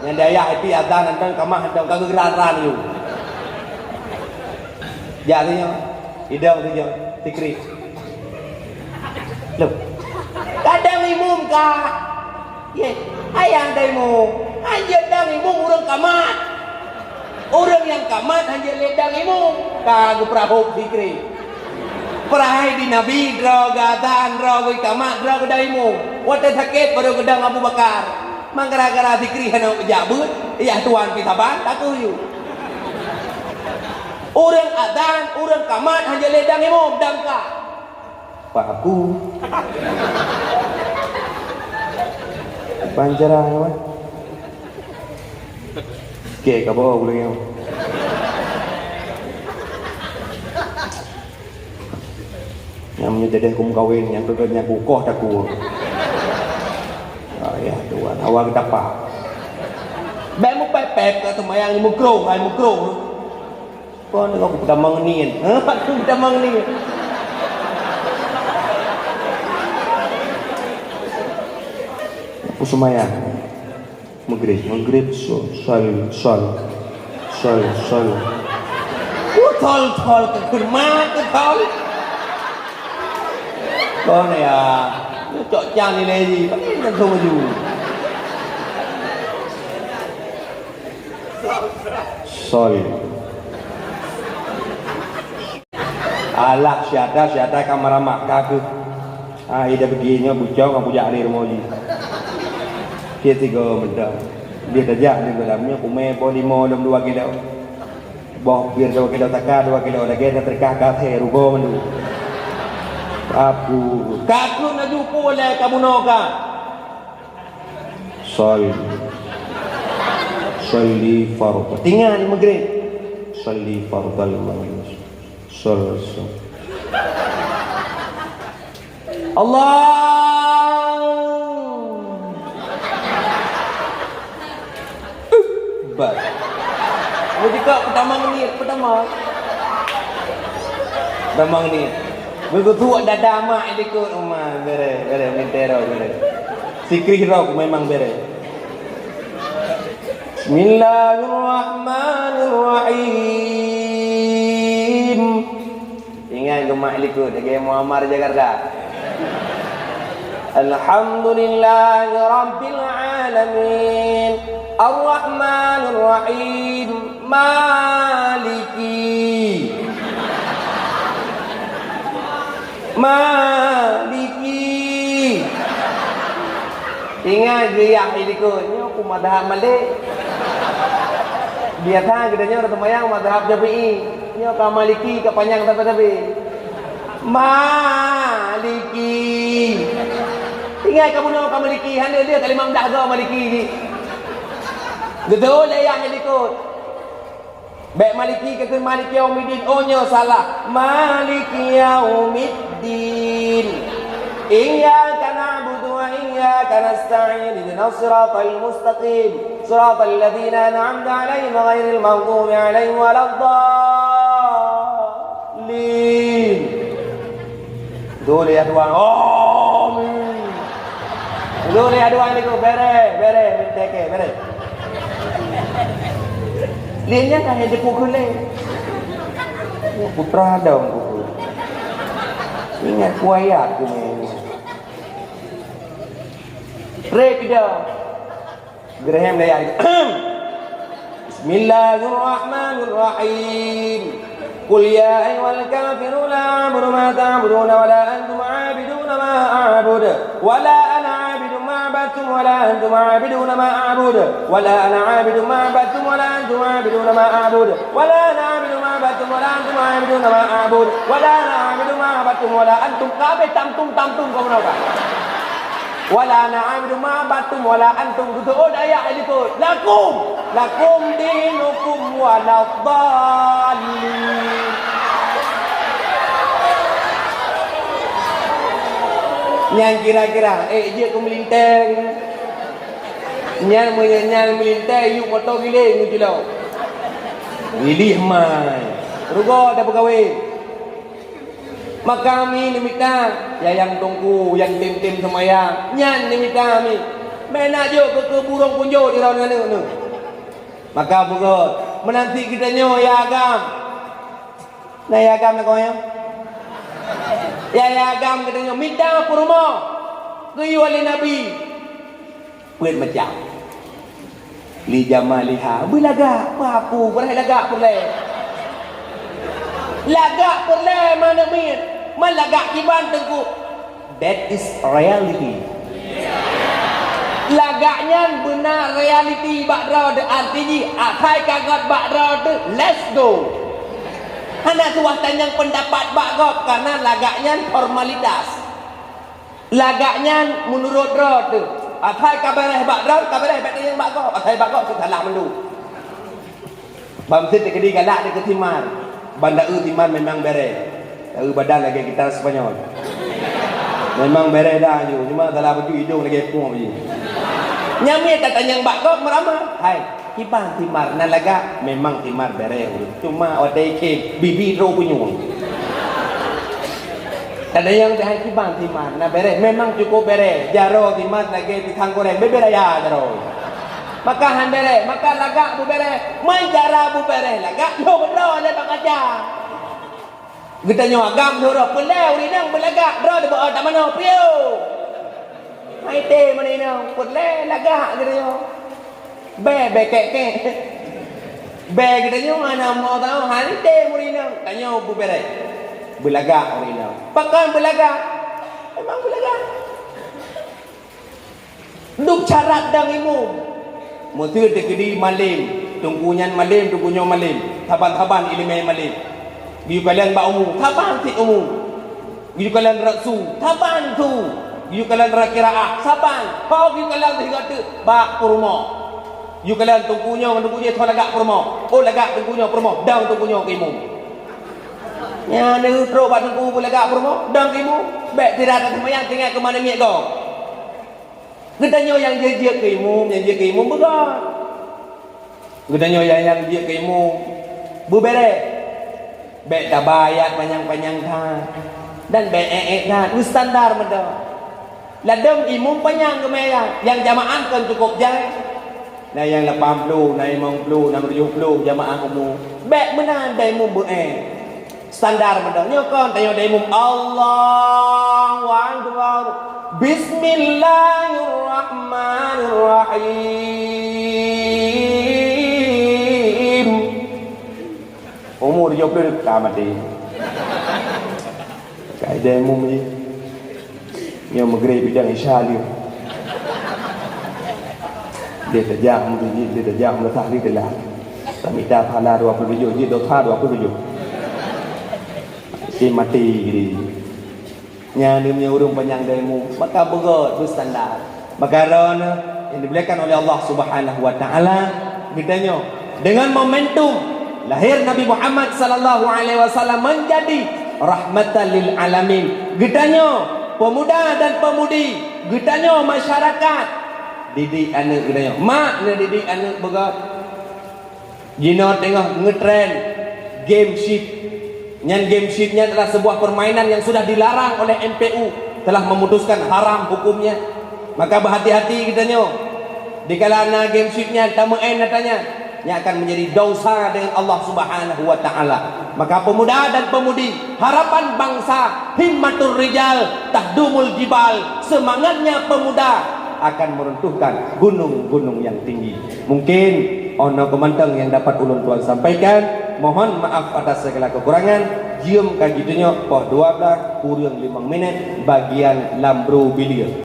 Nyan di ayah ipi azan hantom, kamah hantom, ka geugeurahan-rahan yue. Jak si nyoe, idong si nyoe, si Kris. Loh. Kadang imum ka. Ye, ayah dang imum. Hanjeuet dang imum ureueng kamat. Ureueng nyang kamat hanjeuet lé dang imum. Ka geupeurahop si Kris. Peurahai di Nabi, droe geuazan, droe geuikamat, droe geudang imum. Watèe sakét, barô geudang Abu Bakar. Mang gara-gara si Kris hana geujak beuet, yah tuan pih saban, takue yue. Ureueng azan, ureueng kamat, hanjeuet lé dang imum, dang ka. Pak aku. Pancara apa? Oke, ka bawa aku lagi. Nyang meunyoe teuh ku meukawen, nyang teuh nyan kukoh takue. Ah, ya Tuhan, awak geutapa. Bèk meupèp-pèp ka seumayang, meukrong, ai meukrong. Kon kau peutamong nien. Ha, pat peutamong nien. Aku seumayang. Maghrib, maghrib, so-, sol, sol. Sol, sol. Ku thol, thol, keu kurma, ku thol. Kon ya, cok cang nilai jih, pakai langsung maju. Sol. Alah, siata, siata ka meuramah ka keuh. Ah, ida beugi nyoe bucong, aku jak lé rumoh jih. Cit sigoe mantong. Biasa tajak di dalam nyoe kumé boh limong lom dua kilo. Boh pir dua kilo, saka dua kilo, lagèe na teuka kafé rugoe mandum. Apu, ka keuh laju pulèe ka bunoe ka. Sal. Salli fardhu. Tinggai Maghrib. Salli fardhal Maghrib. Sal, sal. Allah Akbar. Meutika pertama ni, pertama. Pertama ni. Meugeusuk dada mak di likot, oh, ma, bèrèh, bèrèh, meuntèe roh, bèrèh. Sikrih roh memang bèrèh. Bismillahirrahmanirrahim. Ingat geumat likot lagèe Muammar Jakarta. Alhamdulillahirabbil alamin. Arrahmanirrahim. Maliki. Maliki. Ingat geuyah di likot, nyoe ku madhab Malik. Biasa geutanyoe ureueng seumayang madhab Syafi'i. Nyoe ka Maliki, ka panyang sabe-sabe. Maliki. Ingat ka bunoe ka Maliki, hana lé ka limong blah goe Maliki jih. Geutôi lé yah di likot. Bèk Maliki, keu Maliki yaumiddin, oh nyoe salah. Maliki yaumiddin. Iyyaka na'budu wa iyyaka nasta'in. Ihdinas siratal mustaqim. Siratal ladzina an'amta 'alaihim ghairil maghdubi 'alaihim waladdallin. Dua lé dua. Amin. Dua lé dua ni ku bèrèh, bèrèh, meuntèe kèe, bèrèh. Lé nyan ka hai dipukul lé. Putra dong pukul. Ingat kuayat ku ni. Rek dah. Geureuhem lé ayat. Bismillahirrahmanirrahim. Qul ya ayyuhal kafirun la a'budu ma ta'buduna wa la antum 'abiduna ma a'bud. Wa la ana 'abidun ma 'abadtum wa la antum 'abiduna ma a'bud. Wa la ana 'abidun ma 'abadtum wa la antum 'abiduna ma a'bud. Wa la ana 'abidun ma 'abadtum wa la antum 'abiduna ma a'bud. Wa la ana 'abidun ma 'abadtum wa la antum. Ka abéh tamtum-tamtum kau meunoe ka. Wala ana 'abidun ma 'abadtum wala antum. Geuteuôt ayat di likot. Lakum, lakum dinukum waladdallin. Nyang kira-kira, eh, jeuet keu meulintèe. Nyan meunyo nyan meulintèe, yub moto giléng ngon cilok. Gilih mai. Rugoe tapeugawé. Maka mi neumita, ya nyang teungku, nyang tem-tem seumayang, nyan neumita mi. Meunan jok keu, keu burông punjot di droeneuh aneuk neuh. Maka beugöt, meunan cit geutanyoe ya agam. Na ya agam lakoe nyoe? Ya, ya agam geutanyoe mita peurumoh geuyue lé Nabi. Peuet macam. Li jamaliha, beulagak, peue aku, beureh lagak peureulèe. Lagak peureulèe manök miet, man lagak kiban teungku. That is reality. Lagak nyan beuna reality bak droe teuh, arti jih, asai ka göt bak droe teuh, let's go. Hana suwah tanyong peundapat bak gob, karena lagak nyan formalitas. Lagak nyan meunurot droe teuh. Asai ka bèrèh bak droe, ka bèrèh bèk tanyong bak gob. Asai bak gob teuh salah mandum. Bang Sit teukeudi galak di keu Timar. Banda eu Timar memang bèrèh. Taeu badan lagèe gitar Spanyol. Memang bèrèh dah ju, cuma salah baju idong lagèe pung baju. Nyan miet tatanyong bak gob meuramah. Hai. Kiban Timar na lagak, memang Timar bèrèh ureueng. Cuma watèe ikheun, bibi droe punyueng. Kadang nyang teuhai kiban Timar na bèrèh, memang cukup bèrèh. Jaroe Timar lagèe pisang goreng, bèe-bèe raya jaroe. Maka han bèrèh, maka lagak beubèrèh. Man cara beubèrèh lagak, lhôh droe lé bak kaca. Geutanyoe agam lhôh droe, peulèe ureueng inong beulagak, droe teuba tamanoe, piôh. Hai tém ureueng inong, peulèe lagak geutanyoe. Bèe, bèe kèk-kèk. Bèe geutanyoe hana mo tau, han tém ureueng inong. Tanyoe beubèrèh. Beulagak ureueng inong. Pakon beulagak? Memang beulagak. Duek syarat dang imum. Meuseuti keudi malem, teungku nyan malem, teungku nyoe malem, saban-saban ileumèe malem. Geuyue kalon bak umu, saban cit umu. Geuyue kalon rot su, saban su. Geuyue kalon rot qiraah, saban. Ho geuyue kalon sigoe teuk bak peurumoh. Geuyue kalon teungku nyoe ngon teungku jéh, soe lagak peurumoh. Oh, lagak teungku nyoe peurumoh, dang teungku nyoe keu imum. Nyan neutrok bak teungku lagak peurumoh, dang keu imum. Bèk sira that seumayang teuingat keu manéh miet gob. Geutanyoe nyang jeuet-jeuet keu imum, nyang jeuet keu imum beugöt. Geutanyoe nyang, nyang jeuet keu imum beubèrèh. Bèk taba ayat panyang-panyang that dan bèk èk-èk that, beustandar mantong. Ladôm imum panyang geumè ayat, nyang jamaah kon cukôp jai. Na nyang lapan ploh, na limong ploh, na tujoh ploh jamaah umu. Bèk meunan dang imum beuék. Standar mantong. Nyoe kon tanyoe dang imum, Allahu Akbar. Bismillahirrahmanirrahim. Umu tujoh ploh ka maté. Ka dang imum jih. Nyoe meugreb bidang Isya lé. Dia tajak meutuji, dia tajak meuleusah lé teula. Tamita pahala dua puluh tujoh, jeuet dosa dua puluh tujoh. Isi mati gini. Nyan dia punya ureueng panyang dang imum, maka beugöt, beustandar. Maka droeneuh yang dimuliakan oleh Allah Subhanahu wa Taala, geutanyoe dengan momentum lahir Nabi Muhammad sallallahu alaihi wasallam menjadi rahmatan lil alamin. Geutanyoe pemuda dan pemudi, geutanyoe masyarakat, didik aneuk geutanyoe. Mak neudidik aneuk beugöt. Jinoe teungoh ngetren game chip. Nyan game chip nyan adalah sebuah permainan yang sudah dilarang oleh M P U, telah memutuskan haram hukumnya. Maka beuhati-hati geutanyoe. Dikala na game chip nyan tameu'en ata nyan, nyan akan menjadi dosa dengan Allah Subhanahu wa Taala. Maka pemuda dan pemudi, harapan bangsa, himmatur rijal, tahdumul jibal, semangatnya pemuda akan meruntuhkan gunung-gunung yang tinggi. Mungkin 'oh noe keuh mantong nyang dapat ulôn tuan sampaikan. Mohon maaf atas segala kekurangan. Jeuem ka jitunyok poh dua belas kureueng limong minèt bagian lam bro bilia.